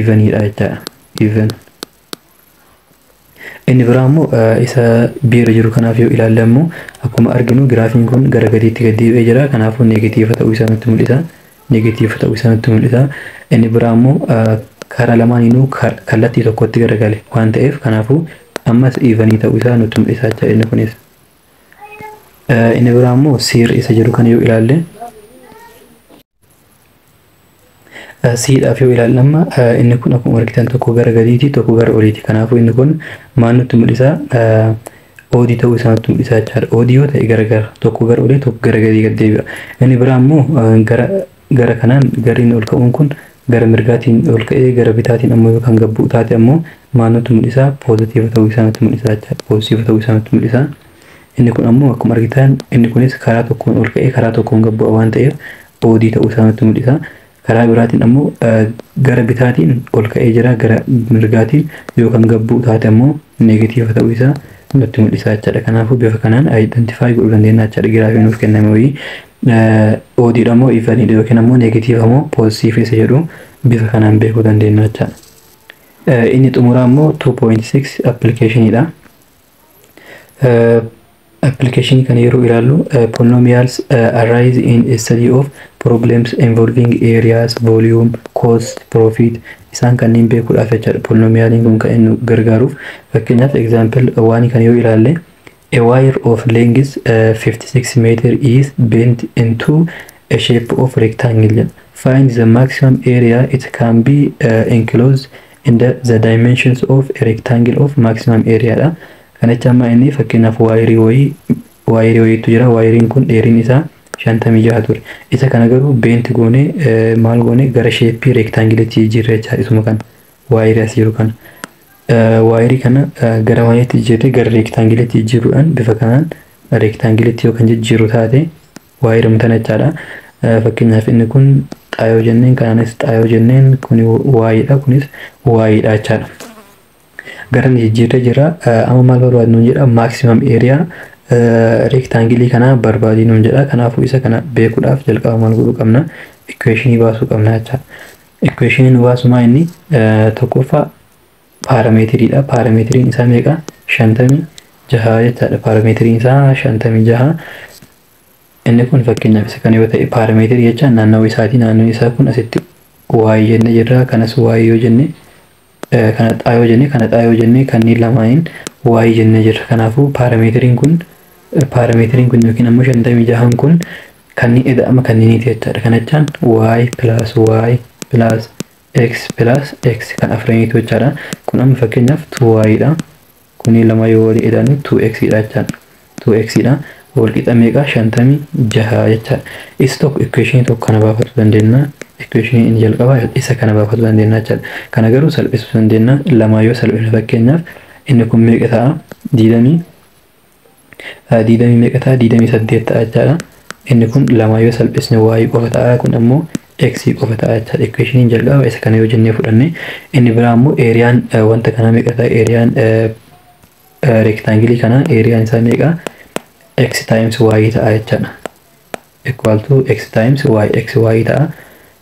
eveniidha jechaadha. Even. Inni biraa immoo isa biira jiru kanaaf yoo ilaalle ammoo, akkuma arginu giraafiin kun gara gadiitti gad deebi'ee jira. Kanaafuu negative ta'uu isaa nutti mul'isa. Negative ta'uu isaa nutti mul'isa. Inni biraa immoo karaa lamaaniinuu kallattii tokkotti garagale waan ta'eef, kanaafuu ammas evenii ta'uu isaa nutti mul'isa jecha inni kunis. Inni biraa immoo C isa jedhu kana yoo ilaalle, C dhaaf yoo ilaalle, amma inni kun akkuma argitan tokko gara gadiiti, tokko gara oliiti. Kanaafuu inni kun maal nutti mul'isa? Odd ta'uu isaa nutti mul'isa jechaadha. Odd yoo ta'e gara gara tokko gara olii, tokko gara gadii gad deebi'a. Inni biraa immoo gara gara kanaan garri inni ol ka'uun kun gara mirgaatiin ol ka'ee gara bitaatiin ammoo yoo kan gad bu'u taate ammoo maal nutti mul'isa? Positive ta'uu isaa nutti mul'isa jechaadha. Positive ta'uu isaa nutti mul'isa. Inni kun ammoo akkuma argitan inni kunis karaa tokkoon ol ka'ee karaa tokkoon gad bu'a waan ta'eef, odd ta'uu isaa nutti mul'isa. Karaa biraatiin ammoo gara bitaatiin ol ka'ee jira, gara mirgaatiin yoo kan gad bu'u taate ammoo negative ta'uu isaa nutti mul'isa jechaadha. Kanaafuu bifa kanaan identify godhuu dandeenya jechaadha. Giraafii nuuf kenname wayii oddiidha moo eveniidha yookiin ammoo negative moo positive isa jedhu bifa kanaan beekuu dandeenya jechaadha. Inni xumuraa immoo 2.6 applicationiidha. Application kana yeroo ilaallu, polynomials arise in a study of problems involving areas, volume, cost, profit, isaan kanneen beekuudhaaf jechaadha. Polynomialiin kun kan inni gargaaruuf, fakkeenyaaf, example waan kana yoo ilaalle, a wire of length 56 meter is bent into a shape of rectangle jedha. Find the maximum area it can be enclosed in the dimensions of a rectangle of maximum area dha. Kana jecha amma inni fakkeenyaaf wireii wayiitu jira. Wireiin kun dheeriin isaa 56 ture. Isa kana garuu bent goonee, maal goonee, gara shapeii rectangleitti jijjiirre jechaadha isuma kana. Wireii as jiru kana. Wireii kana gara maaliitti jijjiirre? Gara rectangleitti jijjiiruudhaan, bifa kanaan rectangleitti yoo kan jijjiiru taate, wireuma tana jechaadha. Fakkeenyaaf, inni kun x yoo jenneen, kanaanis x yoo jenneen, kun Ydha, kunis Ydha jechaadha. Gara inni jijjiirree jira. Amma maal barbaadu nuun jedha? Maximum area rectangleii kanaa barbaadii nuun jedha. Kanaafuu isa kana beekuudhaaf jalqaba maal godhuu qabna? Equationii baasuu qabna jechaadha. Equationii nu baasu maa inni? Tokkoffaa perimeteriidha. Perimeteriin isaa meeqa? 56 jechaadha. Perimeteriin isaa 56. Inni kun fakkeenyaaf isa kana yoo ta'e, perimeterii jechaan naannawaa isaatii. Naannoo isaa kun asitti Y jenne jirra. Kanas Y yoo jenne, kana x yoo jenne, kana x yoo jenne, kanneen lamaaniin Y jenne jirra. Kanaafuu perimeteriin kun yookiin ammoo 56n kun kanneen ida'ama kanneeniiti jechaadha. Kana jechaan y plus y plus x plus x kan afraniitu jechaadha. Kun amma fakkeenyaaf 2y dha. Kuni lama yoo walii ida'anu 2x dha jechaadha. 2x dha. Wal qixa meeqa? 56 jechaadha. Isa tokko equation tokko kana baafachuu dandeenya. Equation inni jalqabaa isa kana baafachuu dandeenya jechaadha. Kana garuu salphisuu dandeenya. Lama yoo salphisne fakkeenyaaf inni kun meeqa ta'a? 20 meeqa ta'a? 28 ta'a jechaadha. Inni kun lama yoo salphisne y qofa ta'a. Kun ammoo x qofa ta'a jechaadha. Equation jalqabaa isa kana yoo jennee fudhanne, inni biraa ammoo eeriyaan wanta kanaa meeqa ta'a? Eeriyaan rectangle kanaa eeriyaan isaa meeqa? X times y ta'a jechaadha. Equal to x times y, x y ta'a.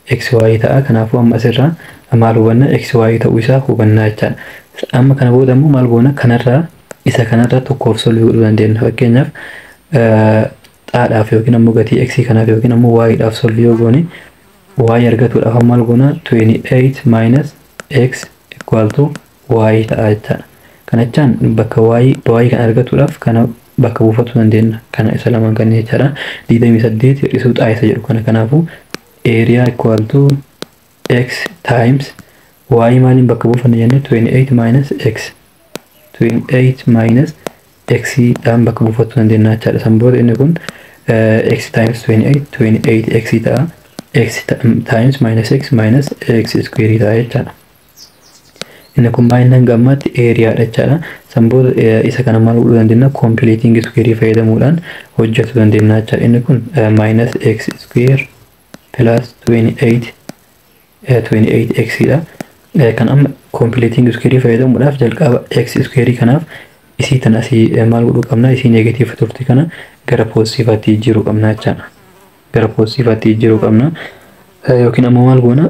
X y ta'a. Kanaafuu amma asirraa maal hubanna? X y ta'uu isaa hubannaa jechaadha. Amma kana booda immoo maal goona? Kanarraa isa kanarraa tokkoof solve godhuu dandeenya. Fakkeenyaaf xaadhaaf yookiin ammoo gatii x kanaaf yookiin ammoo y dhaaf solve yoo goone, y argatuudhaaf maal goona? 28 minus x equal to y ta'a jechaadha. Kana jechaan bakka y y kan argatuudhaaf kana bakka buufachuu dandeenya. Kana isa lamaan kanneen jechaadha. 28 hir'isuu xaa isa jedhu kana. Kanaafuu area equal to x times y maaliin bakka buufanna jenne? 28 minus x, 28 minus x dhaan bakka buufachuu dandeenya jechaadha. San booda inni kun x times 28, 28 x ta'a. X times minus x, minus x square ta'a jechaadha. Inni kun baay'inaan hanga ammaatti areaadha jechaadha. San booda isa kana maal godhuu dandeenya? Completing square fayyadamuudhaan hojjechuu dandeenya jechaadha. Inni kun minus x square plus 28 28 x dha. Kan amma completing square fayyadamuudhaaf jalqaba x square kanaaf isii tana asii maal godhuu qabna? Isii negative turte kana gara positiveatti jijjiiruu qabna jechaadha. Gara positiveatti jijjiiruu qabna. Yookiin ammoo maal goona?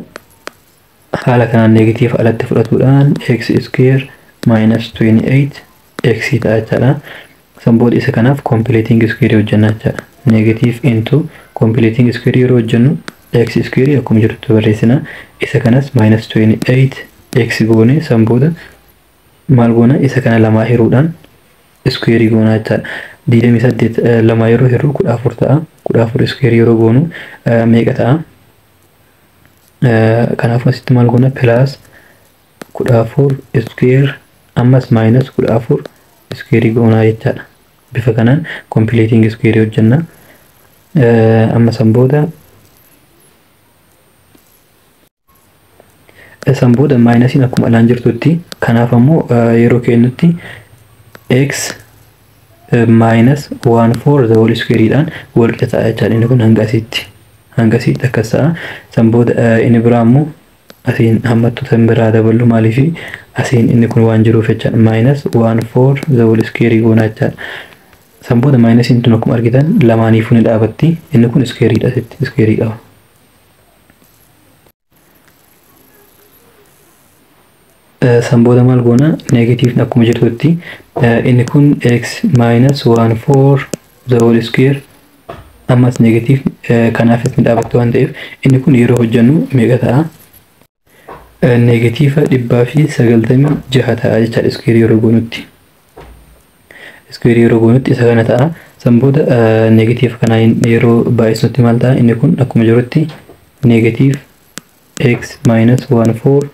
Haala kanaan negative alatti fudhatuudhaan x square minus 28 x ta'a jechaadha. San booda isa kanaaf completing square hojjenna jechaadha. Negative into completing square yeroo hojjennu x square akkuma jirutti barreessina. Isa kanas minus 28 x goone, san booda maal goona? Isa kana lamaa hiruudhaan square goona jechaadha. 28 lamaa yeroo hirru 14 ta'a. 14 square yeroo goonu meeqa ta'a? Kanaafuu asitti maal goona? Plus 14 square ammas minus 14 square goonaa jechaadha. Bifa kanaan completing square hojjenna. Amma san booda minusiin akkuma alaan jirtutti, kanaaf ammoo yeroo kennutti x minus 1 4 the whole square dhaan wal qixa ta'a jechaadha. Inni kun hanga asitti akkas ta'a. San booda inni biraa ammoo asiin hammattoota biraa daballu, maaliifi asiin inni kun waan jiruuf jechaadha. Minus 1 4 the whole square goona jechaadha. San booda minusiin tun akkuma argitan lamaaniifuu ni dhaabatti. Inni kun squareedha, asitti square qaba. San booda maal goona? Negativeni akkuma jirtutti, inni kun x minus 1 4 the whole square ammas negative kanaafis ni dhaabatti waan ta'eef, inni kun yeroo hojjennu meeqa ta'a? Negative 196 ta'a jechaadha square yeroo goonutti. Square yeroo goonutti isa kana ta'a. San booda negative kanaan yeroo baay'isnutti maal ta'a? Inni kun akkuma jirutti negative x minus 1 4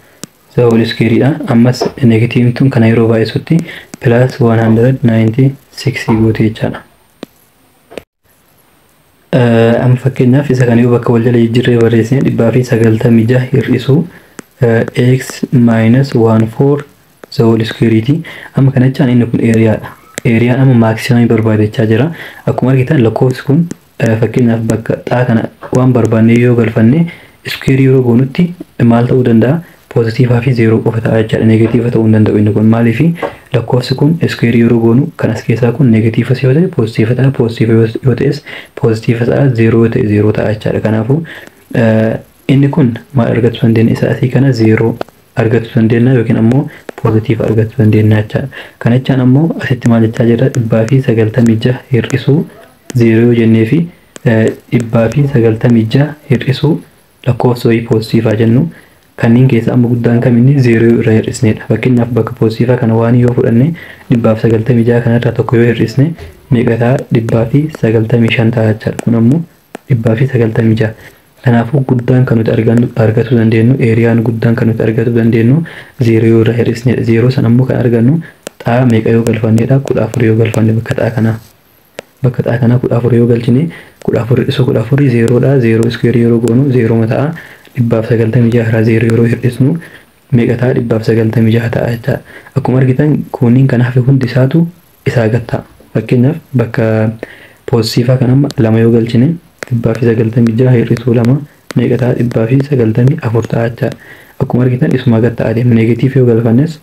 the whole square dha. Ammas negativeni tun kana yeroo baay'isutti plus 196 gooti jechaadha. Amma fakkeenyaaf isa kana yoo bakka wal jala jijjiirree barreessine, 196 hir'isuu x minus 1 4 the whole square ti. Amma kana jechaan inni kun areaadha. Areaan amma maximumii barbaadachaa jira. Akkuma argitan lakkoofsi kun fakkeenyaaf bakka xaa kana waan barbaanne yoo galfanne, square yeroo goonutti maal ta'uu danda'a? Positivaa fi zeeroo qofa ta'a jechaadha. Negative ta'uu hin danda'u inni kun. Maaliif? Lakkoofsi kun square yeroo goonu kan as keessaa kun negative yoo ta'e positive ta'a, positive yoo ta'es positive ta'a, zeeroo yoo ta'e zeeroo ta'a jechaadha. Kanaafuu inni kun maal argachuu dandeenya? Isa asii kana zeeroo argachuu dandeenya yookiin ammoo positive argachuu dandeenya jechaadha. Kana jechaan ammoo asitti maal jechaa jirra? 196 hir'isuu zeeroo yoo jennee fi 196 hir'isuu lakkoofsa wayii positivaa jennu, kanneen keessaa amma guddaan kaminni zeeroo irraa hir'isnedha. Fakkeenyaaf bakka positivaa kana waan yoo fudhanne, 196 kanarraa tokko yoo hir'isne meeqa ta'a? 195 ta'a jechaadha. Kun ammoo 196. Kanaafuu guddaan kan nuti argachuu dandeenyu, areaan guddaan kan nuti argachuu dandeenyu zeeroo yoo irraa hir'isnedha. Zeeroo sana immoo kan argannu xaa meeqa yoo galfannedha? 14 yoo galfanne bakka xaa kanaa. Bakka xaa kanaa 14 yoo galchine, 14 hir'isuu 14 zeeroodha. Zeeroo square yeroo goonu zeeroo ta'a. 196 irraa zeeroo yeroo hir'isnu meeqa ta'a? 196 ta'a jechaadha. Akkuma argitan kunniin kan hafe hundi isaatu isaa gad ta'a. Fakkeenyaaf bakka positive kan amma 2 yoo galchine, 196 hir'isuu 2 meeqa ta'a? 194 ta'a jechaadha. Akkuma argitan isuma gad ta'a deema. Negative yoo galfannes,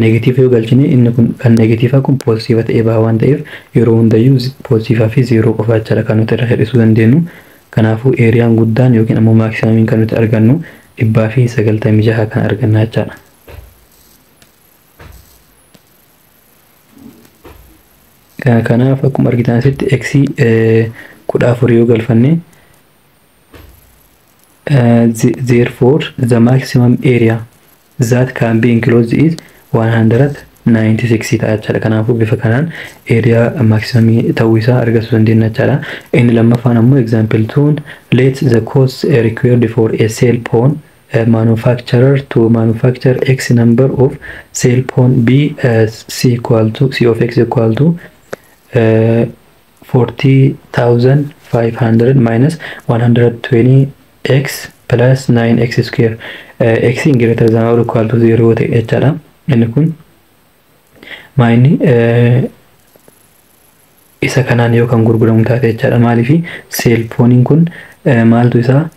negative yoo galchine, inni kun kan negative kun positive ta'ee baha waan ta'eef, yeroo hundayyuu positive fi zeeroo qofa jechaadha kan nuti irraa hir'isuu dandeenyu. Kanaafuu areaan guddaan yookiin ammoo maximumiin kan nuti argannu 196 kan arganna jechaadha. Kanaaf akkuma argitan asitti x 14 yoo galfanne, therefore the maximum area that can be enclosed is 196 ta'a jechaadha. Kanaafuu bifa kanaan area maximum ta'uu isaa argachuu dandeenya jechaadha. Inni lammaffaan ammoo example 2, let the cost required for a cell phone manufacturer to manufacture x number of cell phone be c equal to c of x equal to 40,500 minus 120 x plus 9x square, x in greater than or equal to 0 ta'e jechaadha. Inni kun maa inni isa kanaan yoo kan gurguramu taate jechaadha. Maaliifi cell phoneiin kun maaltu isaa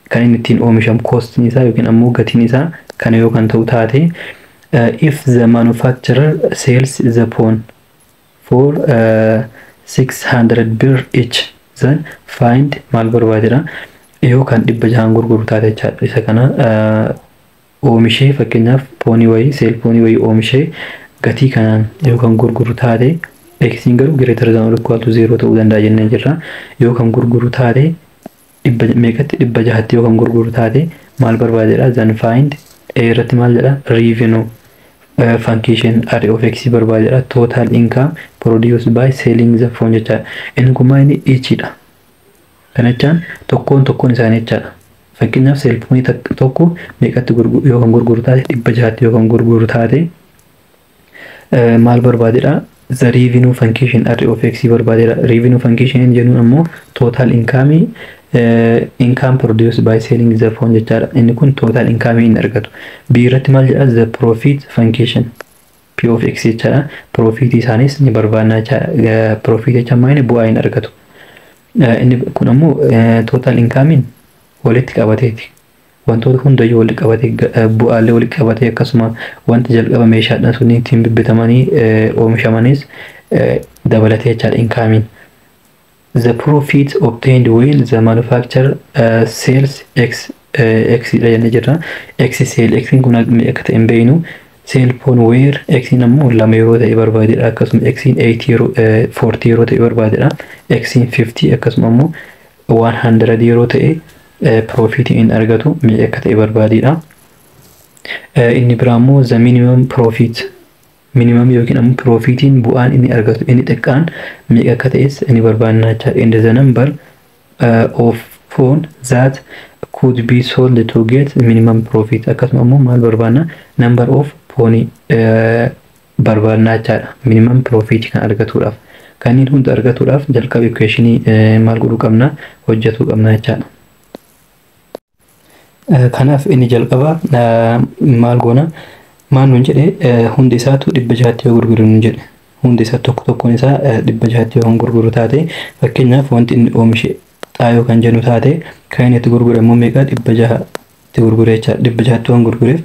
kan inni ittiin oomishamu costiin isaa yookiin ammoo gatiin isaa kana yoo kan ta'u taate, if the manufacturer sells the phone for 600 birr each, then find maal barbaadedha? Yoo kan 600 gurguru taate jechaadha. Isa kana oomishee, fakkeenyaaf phoneii wayii, cell phoneii wayii oomishee gatii kanaan yoo kan gurguru taate, xiin garuu greater than or equal to zero ta'uu danda'a jennee jirra. Yoo kan gurguru taate dhibba meeqatti, 600tti yoo kan gurguru taate maal barbaadedha? Then find A irratti maal jedha? Revenue function R of x barbaadedha. Total income produced by selling the phone jechaadha. Inni kun maal inni eachidha. Kana jechaan tokkoon tokkoon isaanii jechaadha. Fakkeenyaaf cell phoneii tokko meeqatti yoo kan gurguru taate, 600tti yoo kan gurguru taate maal barbaadedha? The revenue function R of x barbaadedha. Revenue function jennuun ammoo total income, income produced by selling the phone jechaadha. Inni kun total income inni argatu. B irratti maal jedha? The profit function P of x jechaadha. Profit isaanis ni barbaadna jechaadha. Profit jecha maal inni bu'aa inni argatu. Inni kun ammoo total income walitti qabateeti. Wantoota hundayyuu walitti qabatee, bu'aalee walitti qabatee, akkasuma wanta jalqaba meeshaadhaan sun ittiin bibbitamanii oomishamanis dabalatee jechaadha incomeiin. The profit obtained when the manufacturer sells x, x dha jennee jirra. X cell, x kun akka ta'e hin beeknu. Cell phone where x ammoo 2 yeroo ta'e barbaadedha. Akkasuma x 80 yeroo, 40 yeroo ta'e barbaadedha. X 50, akkasuma ammoo 100 yeroo ta'e profit inni argatu meeqa akka ta'e barbaadedha. Inni biraa immoo the minimum profit, minimum yookiin ammoo profitiin bu'aan inni argatu inni xiqqaan meeqa akka ta'es inni barbaadna jechaadha. And the number of phone that could be sold to get minimum profit, akkasuma ammoo maal barbaadna? Number of phone barbaadna jechaadha. Minimum profit kan argatuudhaaf. Kanneen hunda argatuudhaaf jalqaba equationii maal godhuu qabna? Hojjetuu qabna jechaadha. Kanaaf inni jalqaba maal goona? Maal nuun jedhe? Hundi isaatu 600tti yoo gurguru nuun jedhe. Hundi isaa tokko tokkoon isaa 600tti yoo gurguru taate, fakkeenyaaf wanti inni oomishe xaayoo kan jennu taate, kan inni itti gurgure immoo meeqa? 600tti gurgure jechaadha. 600tti waan gurgureef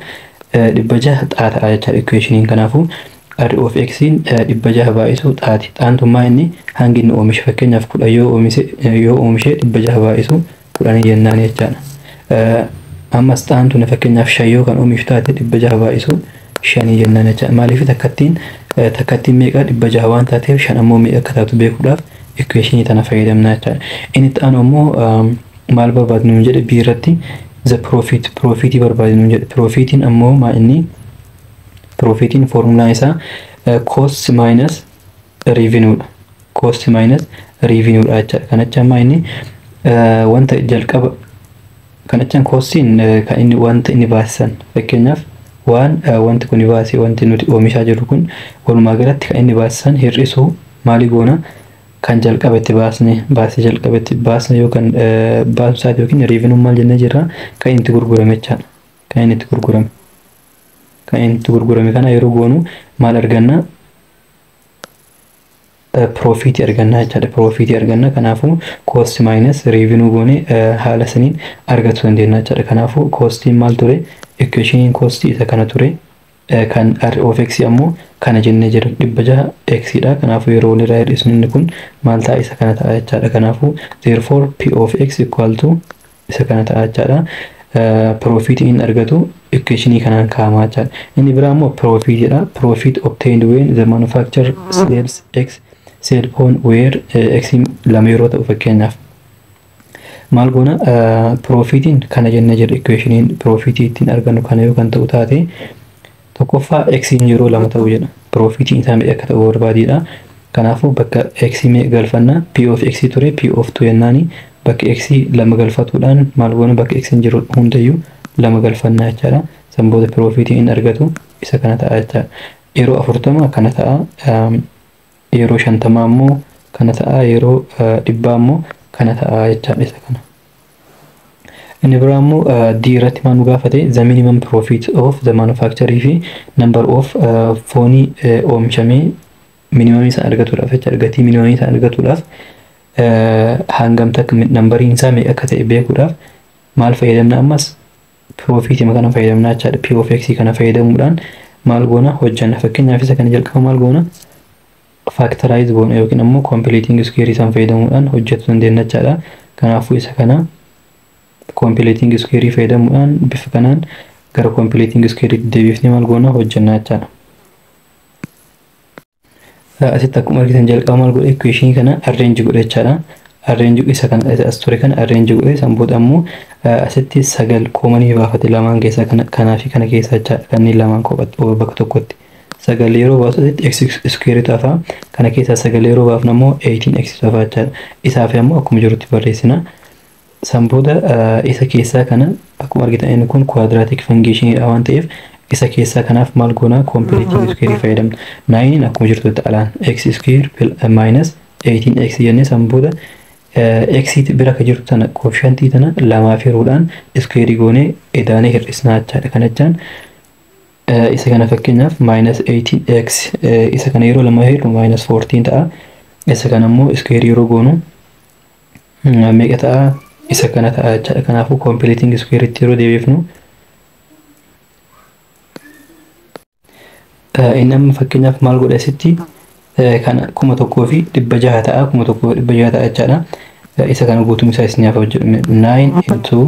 600 xaa ta'a jechaadha equationiin. Kanaafuu R of x 600 baay'isu xaati. Xaantummaa inni hangi inni oomishe, fakkeenyaaf 10 yoo oomishe, 600 baay'isu 10 jennaan jechaadha. Ammas xaantun fakkeenyaaf 5 yoo kan oomishu taate, 600 baay'isu 5 jennaan jechaadha. Maaliif takkattiin meeqa? 600 waan taateef, 5 ammoo meeqa akka taatu beekuudhaaf equationii tana fayyadamna jechaadha. Inni itti aanu ammoo maal barbaadu nuun jedhe? B irratti the profit, profitii barbaadu nuun jedhe. Profitiin ammoo maa inni? Profitiin foormulaan isaa cost minus revenue dha. Cost minus revenue dha jechaadha. Kana jecha ammaa inni Wanta jalqaba kan jechaan costiin kan inni wanta inni baasisan, fakkeenyaaf waan wanti kun baasee, wanti nuti oomishaa jirru kun walumaa galatti kan inni baasisan hir'isuu maali goona? Kan jalqaba itti baasne, baasii jalqaba itti baasne yookaan baasumsaati yookiin revenuun maal jennee jirra? Kan inni itti gurgurame jechaadha. Kan inni itti gurgurame. Kan inni itti gurgurame kana yeroo goonu maal arganna? Profitii arganna jechaadha. Profitii arganna. Kanaafuu cost minus revenue goone haala saniin argachuu dandeenya jechaadha. Kanaafuu costiin maal ture? Equationiin costii isa kana ture. Kan R of X ammoo kana jennee jira, 600 X dha. Kanaafuu yeroo walirraa hir'isnu inni kun maal ta'a? Isa kana ta'a jechaadha. Kanaafuu therefore P of X equal to isa kana ta'a jechaadha. Profitii inni argatu equationii kanaan kaa'amaa jechaadha. Inni biraa immoo profitidha. Profit obtained when the manufacturer sells X cell phone where X lama yeroo ta'u, fakkeenyaaf maal goona? Profitiin kana jennee jirra. Equationiin profitii ittiin argannu kana yoo kan ta'u taate, tokkoffaa X yeroo lama ta'u jedha. Profitiin isaa meeqa akka ta'u barbaadidha. Kanaafuu bakka X meeqa galfanna? P of X ture, P of 2 jennaani bakka X lama galfatuudhaan maal goona? Bakka X jiru hundayyuu lama galfannaa jechaadha. San booda profitiin inni argatu isa kana ta'a jechaadha. Yeroo 40 kana ta'a. Yeroo 50 ammoo kana ta'a. Yeroo 100 ammoo kana ta'a jechaadha, isa kana. Inni biraa immoo D irratti maal nu gaafate? The minimum profit of the manufacturer fi number of phoneii oomishamee minimumii isaan argatuudhaaf jecha, gatii minimumii isaan argatuudhaaf hangam takka numberiin isaa meeqa akka ta'e beekuudhaaf maal fayyadamna? Ammas profitii kana fayyadamna jechaadha. P of X kana fayyadamuudhaan maal goona? Hojjanna. Fakkeenyaaf isa kana jalqaba maal goona? Factorize goona yookiin ammoo completing square isaan fayyadamuudhaan hojjechuu dandeenya jechaadha. Kanaafuu isa kana completing square fayyadamuudhaan bifa kanaan gara completing square deebifnee maal goona? Hojjannaa jechaadha. Asitti akkuma argitan jalqaba maal godhe? Equation kana arrange godhe jechaadha. Arrange isa kana as ture kana arrange godhe. San booda ammoo asitti sagal commonii baafate lamaan keessaa, kana kanaa fi kana keessaa jechaadha. Kanneen lamaan kophatti bakka tokkotti. Sagal yeroo baasu asitti x square hafa. Kana keessaa sagal yeroo baafnu ammoo 18 x hafa jechaadha. Isaaf ammoo akkuma jirutti barreessina. San booda isa keessaa kana akkuma argitan inni kun quadratic functionidha waan ta'eef isa keessaa kanaaf maal goona? Completing square fayyadamna. Nineiin akkuma jirtutti alaan x square minus 18x jennee, san booda x bira ka jirtu tana, coefficientii tana lamaaf hiruudhaan square goonee edaanee hir'isnaa jechaadha. Kana jechaan isa kana fakkeenyaaf minus 18x isa kana yeroo lama hirru minus 14 ta'a. Isa kana immoo square yeroo goonu meeqa ta'a? Isa kana ta'a jechaadha. Kanaafuu completing square itti yeroo deebifnu inni amma fakkeenyaaf maal godhe? Asitti kana 1600 ta'a, 1600 ta'a jechaadha. Isa kana guutuun isaa isiniif hojjedhu. 9 into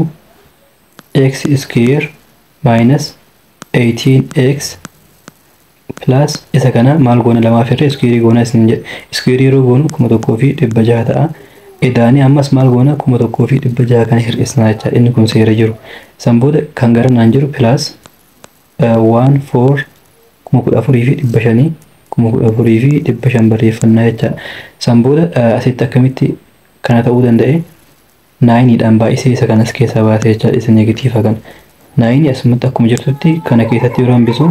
x square minus 18x plus isa kana maal goona? Lamaaf irra square goona isin jedhe. Square yeroo goonu 1600 ta'a. Edaanii ammas maal goona? 1600 kana hir'isnaa jechaadha. Inni kun seera jiru. San booda kan gara naan jiru plus 1 4 14,500, 14,500 barreeffannaa jechaadha. San booda asitti akkamitti kana ta'uu danda'e? Nineiidhaan baay'isee isa kanas keessaa baasee jechaadha, isa negative kana. Nineii asumatti akkuma jirtutti kana keessatti yeroo hambisu,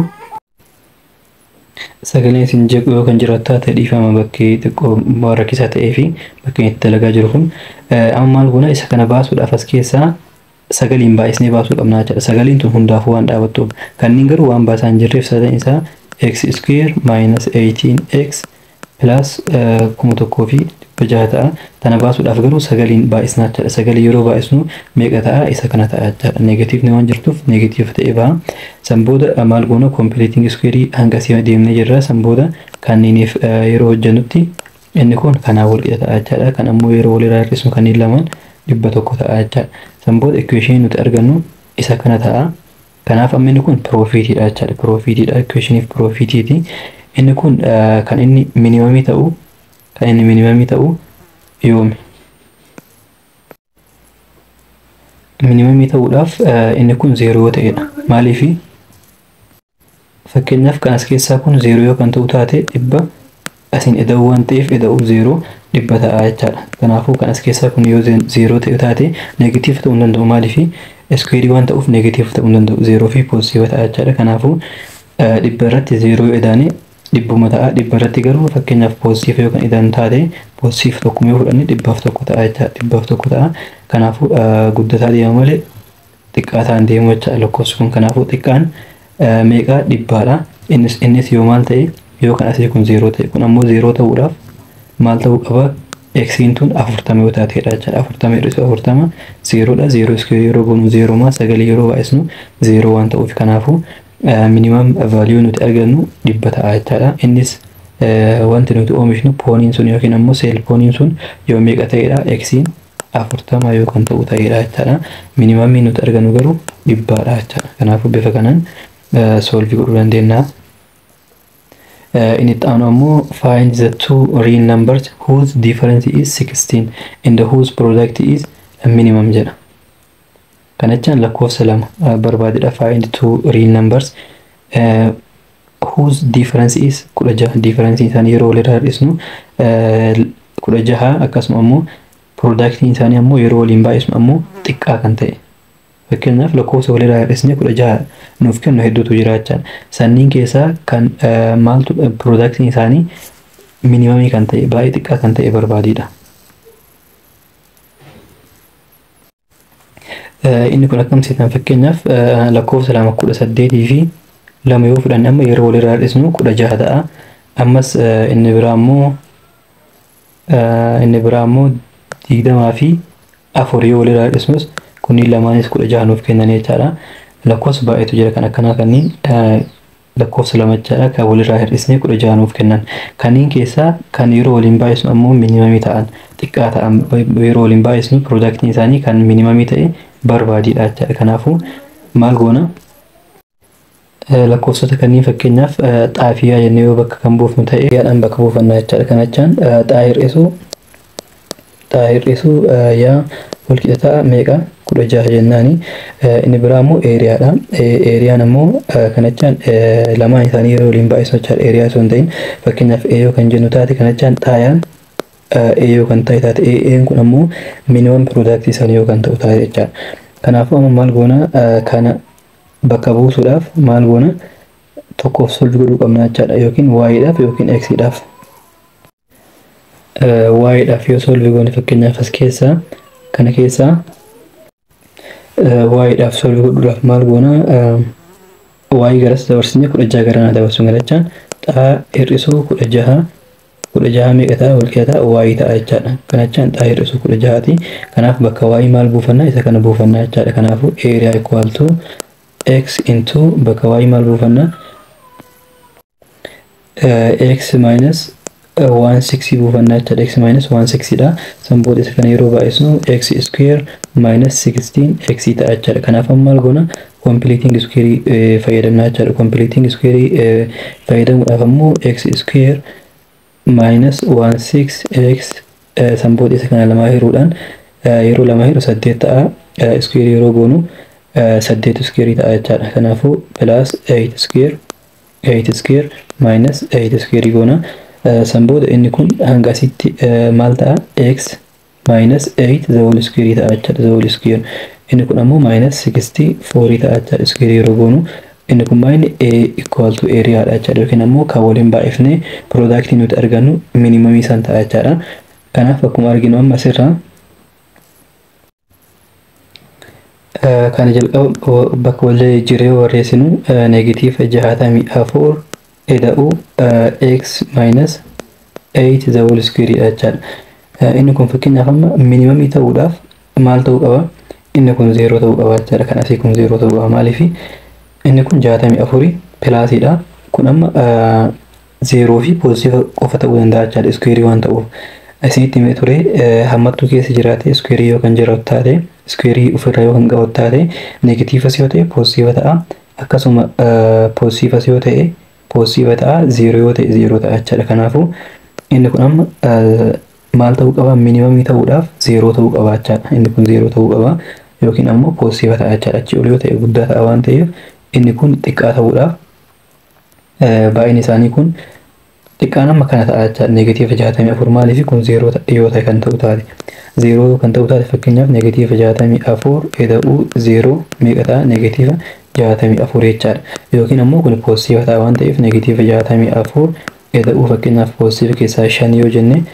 sagaleen isin jeequ yoo kan jiraatu taate dhiifama, bakkee xiqqoo rakkisaa ta'ee fi bakkeen itti dalagaa jiru kun. Amma maal goona? Isa kana baasuudhaaf as keessaa sagaliin baay'isnee baasuu qabna jechaadha. Sagaliin tun hundaafuu waan dhaabattuuf. Kanneen garuu waan baasaa hin jirreef sadan isaa x square minus 18x plus 1600 ta'a. Tana baasuudhaaf garuu sagaliin baay'isnaa jechaadha. Sagalii yeroo baay'isnu meeqa ta'a? Isa kana ta'a jechaadha. Negativeni waan jirtuuf negative ta'ee baha. San booda maal goona? Completing square hanga asii deemnee jirra. San booda kanneeniif yeroo hojjennutti inni kun kanaa wal qixa ta'a jechaadha. Kan ammoo yeroo walirraa hir'isnu kanneen lamaan 100 ta'a jechaadha. San booda equation nuti argannu isa kana ta'a. Kanaaf amma inni kun profitiidha jechaadha. Profitiidha, equationiif profitiiti. Inni kun kan inni minimumii ta'u yoomi? Minimumii ta'uudhaaf inni kun zeeroo ta'edha. Maaliifi? Fakkeenyaaf kan as keessaa kun zeeroo yoo kan ta'u taate dhibba Asiin ida'uu waan ta'eef ida'uu 0 dhibba ta'a jechaadha. Kanaafuu kan as keessaa kun yoo 0 ta'e taate negative ta'uu hin danda'u, maaliif square waan ta'uuf negative ta'uu hin danda'u, 0 fi positive ta'a jechaadha. Kanaafuu dhibba irratti 0 yoo idaane dhibbuma ta'a. Dhibba irratti garuu fakkeenyaaf positive yoo kan idaan taate positive tokko yoo fudhanne 101 ta'a jechaadha. 101 ta'a. Kanaafuu guddataa deema malee xiqqaataa hin deemu jechaadha lakkoofsi kun. Kanaafuu xiqqaan meeqa dhibbaadha. Innis yoo maal ta'e, yoo kan asii kun 0 ta'e, kun ammoo 0 ta'uudhaaf maal ta'uu qaba? Xiin tun 40 yoo taateedha jechaadha. 40 hir'isuu 40 0dha. 0 square yeroo goonu 0 maa 9 yeroo baay'isnu 0 waan ta'uuf, kanaafuu minimum value nuti argannu 100 ta'a jechaadha. Innis wanti nuti oomishnu phoneiin sun yookiin ammoo cell phoneiin sun yoo meeqa ta'edha? Xiin 40 yoo kan ta'u ta'edha jechaadha. Minimumii nuti argannu garuu dhibbaadha jechaadha. Kanaafuu bifa kanaan solve godhuu dandeenya. Inni itti aanu ammoo find the two real numbers whose difference is 16 and whose product is minimum jedha. Kana jechaan lakkoofsa lama barbaadedha. Find two real numbers whose difference is 16. Difference isaanii yeroo walirraa hir'isnu 16, akkasuma ammoo productiin isaanii ammoo yeroo waliin baay'isnu ammoo xiqqaa kan ta'e. Fakkeenyaaf lakkoofsa walirraa hir'isnee 16 nuuf kennu hedduutu jira jechaadha. Sanniin keessaa kan maaltu productiin isaanii minimumii kan ta'e, baay'ee xiqqaa kan ta'e barbaadidha. Inni kun akkam seetan? Fakkeenyaaf lakkoofsa lama 18 fi 2 yoo fudhanne, amma yeroo walirraa hir'isnu 16 ta'a. Ammas inni biraa ammoo 20 fi 4 yoo walirraa hir'isnus kunniin lamaanis 16 nuuf kennan jechaadha. Lakkoofsa baay'eetu jira kan akkanaa, kanneen lakkoofsa lama jechaadha kan walirraa hir'isnee 16 nuuf kennan. Kanneen keessaa kan yeroo waliin baay'isnu ammoo minimumii ta'an, xiqqaa ta'an, yeroo waliin baay'isnu productiin isaanii kan minimumii ta'e barbaadidha jechaadha. Kanaafuu maal goona? Lakkoofsota kanneen fakkeenyaaf xaafiyaa jennee yoo bakka kan buufnu ta'e, yaadhaan bakka buufannaa jechaadha. Kana jechaan xaa hir'isuu yaa walqixa ta'a meeqa? 16 jennaani. Inni biraa immoo areadha. Areaan ammoo kana jechaan lamaan isaanii yeroo waliin baay'isnu jechaadha. Area osoo hin ta'in, fakkeenyaaf A yoo kan jennu taate, kana jechaan xaayaan A yoo kan ta'e taate, A'n kun ammoo minimum product isaanii yoo kan ta'u taate jechaadha. Kanaafuu amma maal goona? Kana bakka buusuudhaaf maal goona? Tokkoof solve godhuu qabna jechaadha, yookiin y-dhaaf yookiin x-dhaaf. Y-dhaaf yoo solve goone, fakkeenyaaf as keessaa kana keessaa y-dhaaf solve godhuudhaaf maal goona? Y garas dabarsinee 16 garanaa dabarsuun, galachaan xaa hir'isuu 16, 16 meeqa ta'a? Walqixa ta'a y ta'a jechaadha. Kana jechaan xaa hir'isuu 16ti. Kanaaf bakka y maal buufannaa? Isa kana buufannaa jechaadha. Kanaafuu area equal to x into bakka y maal buufannaa? X minus 1 6 buufannaa jechaadha. X minus 1 6 dha. San booda isa kana yeroo baay'isnu x square minus 16 x ta'a jechaadha. Kanaaf amma maal goona? Completing square fayyadamnaa jechaadha. Completing square fayyadamuudhaaf ammoo x square minus 1 6 x, san booda isa kana lamaa hiruudhaan, yeroo lama hiru saddeet ta'a. Square yeroo goonu saddeet square ta'a jechaadha. Kanaafuu plus 8 square, 8 square minus 8 square goona. San booda inni kun hanga asitti maal ta'a? X minus 8 the whole square ta'a jechaadha. The whole square. Inni kun ammoo minus 64 ta'a jechaadha. Square yeroo goonu inni kun maayini a equal to area dha jechaadha, yookiin ammoo kan waliin baay'ifnee product nuti argannu minimumii san ta'a jechaadha. Kanaaf akkuma arginu amma asirraa kana jalqaba bakka wal jiree barreessinu negative 64 ida'uu x minus 8 the whole square dha jechaadha. Inni kun fakkeenyaaf amma minimumii ta'uudhaaf maal ta'uu qaba? Inni kun 0 ta'uu qaba jechaadha. Kan asii kun 0 ta'uu qaba. Maaliif? Inni kun 64 plusiidha. Kun amma 0 fi positive qofa ta'uu danda'a jechaadha, square waan ta'uuf. Isinitti himee ture, hammattuu keessa jiraate square yoo kan jiraatu taate, square ofirraa yoo kan qabatu taate, negativeas yoo ta'e positive ta'a. Akkasuma positiveas yoo ta'e positive ta'a. 0 yoo ta'e 0 ta'a jechaadha. Kanaafuu inni kun amma maal ta'uu qaba? Minimumii ta'uudhaaf 0 ta'uu qaba jechaadha. Inni kun 0 ta'uu qaba yookiin ammoo positive ta'a jechaadha. Achi ol yoo ta'e guddaa ta'a waan ta'eef, inni kun xiqqaa ta'uudhaaf baay'inni isaanii kun Xiqqaan amma kana ta'a jecha, negative 64. Maaliif? Kun zeeroo yoo ta'e kan ta'u taate, zeeroo kan ta'u taate, fakkeenyaaf negative 64 ida'uu zeeroo meeqa ta'a? Negative 64 jechaadha. Yookiin ammoo kun positive ta'a waan ta'eef, negative 64 ida'uu fakkeenyaaf positive keessaa 5 yoo jenne,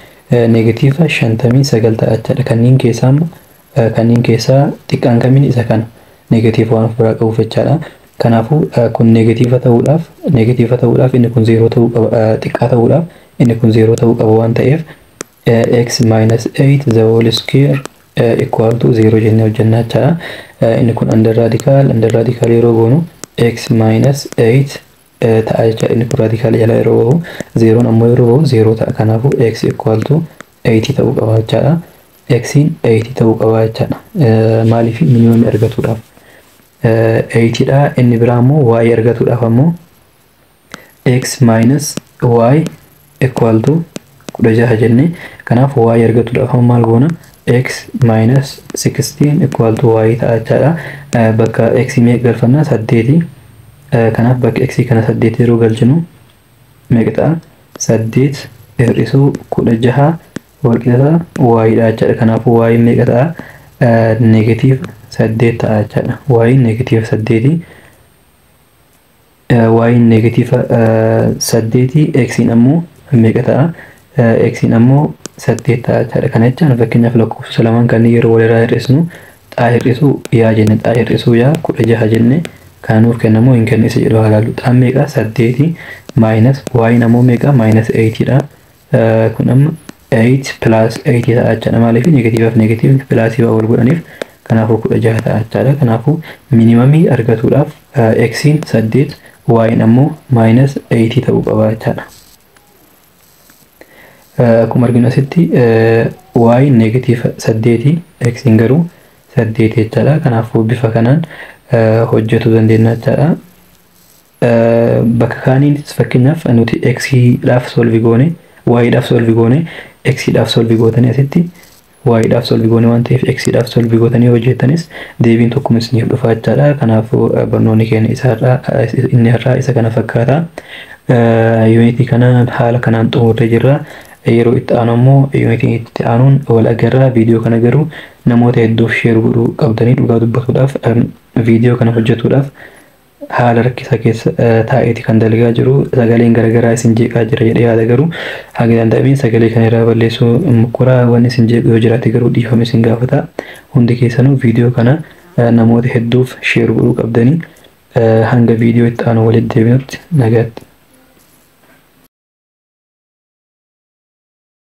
negative 59 ta'a jechaadha. Kanneen keessaa xiqqaan kamiin? Isa kana, negative waan of biraa qabuuf jechaadha. Kanaafuu kun negative ta'uudhaaf inni kun zeeroo ta'uu qaba. Xiqqaa ta'uudhaaf inni kun zeeroo ta'uu qaba waan ta'eef, x minus 8 the whole square equal to 0 jennee hojjennaa jechaadha. Inni kun under radical yeroo goonu x minus 8 ta'a jechaadha. Inni kun radical jala yeroo bahu, zeeroon ammoo yeroo bahu zeeroo ta'a. Kanaafuu x equal to 8 ta'uu qaba jechaadha. X'n 8 ta'uu qaba jechaadha. Maaliif? Minimumii argatuudhaaf 8 dha. Inni biraa immoo y argatuudhaaf ammoo x minus y equal to 16 jenne. Kanaaf y argatuudhaaf ammoo maal goona? X minus 16 equal to y ta'a jechaadha. Bakka x meeqa galfannaa? Saddeeti. Kanaaf bakka x kana saddeet yeroo galchinu meeqa ta'a? Saddeet hir'isuu 16 walqixa y dha jechaadha. Kanaafuu y meeqa ta'a? Negative saddeet ta'a jechaadha. Y negative saddeeti. Y negative saddeeti, x'n ammoo meeqa ta'a? X'n ammoo saddeet ta'a jechaadha. Kana jechaan fakkeenyaaf lakkoofsa lamaan kanneen yeroo walirraa hir'isnu, xaa hir'isuu yaa jenne, xaa hir'isuu yaa 16 jenne, kan nuuf kennamoo hin kennu isa jedhu haa ilaallu. Xaan meeqa? Saddeeti. Minus y'n ammoo meeqa? Minus eightidha. Kun amma 8 plus 8 ta'a jechaadha. Maaliif? Negativeaaf negative plusii waan wal godhaniif, kanaafuu 16 ta'a jechaadha. Kanaafuu minimumii argatuudhaaf x'n saddeet, y'n ammoo minus 8 ta'uu qaba jechaadha. Akkuma arginu asitti y negative saddeeti, x'n garuu saddeeti jechaadha. Kanaafuu bifa kanaan hojjetuu dandeenya jechaadha. Bakka kaaniinis fakkeenyaaf nuti x dhaaf solve goone, y dhaaf solve goone, x dhaaf solve gootanii, asitti y dhaaf solve goone waan ta'eef, x dhaaf solve gootanii hojjetanis deebiin tokkuma isiniif dhufa jechaadha. Kanaafuu barnoonni keenya isaarraa inni har'aa isa kana fakkaata. Unitii kana haala kanaan xumurree jirra. Yeroo itti aanu ammoo unitii itti aanuun wal agarra. Viidiyoo kana garuu namoota hedduuf share godhuu qabdanii. Dhugaa dubbatuudhaaf, viidiyoo kana hojjetuudhaaf haala rakkisaa keessa taa'eeti kan dalagaa jiru. Sagaleen garaagaraa isin jeeqaa jira jedhee yaada, garuu haga danda'ameen sagalee kana irraa balleessuu mukkuraa. Wanni isin jeequ yoo jiraate garuu dhiifama isin gaafata. Hundi keessanuu viidiyoo kana namoota hedduuf share godhuu qabdanii. Hanga viidiyoo itti aanu walitti deebinutti nagaatti.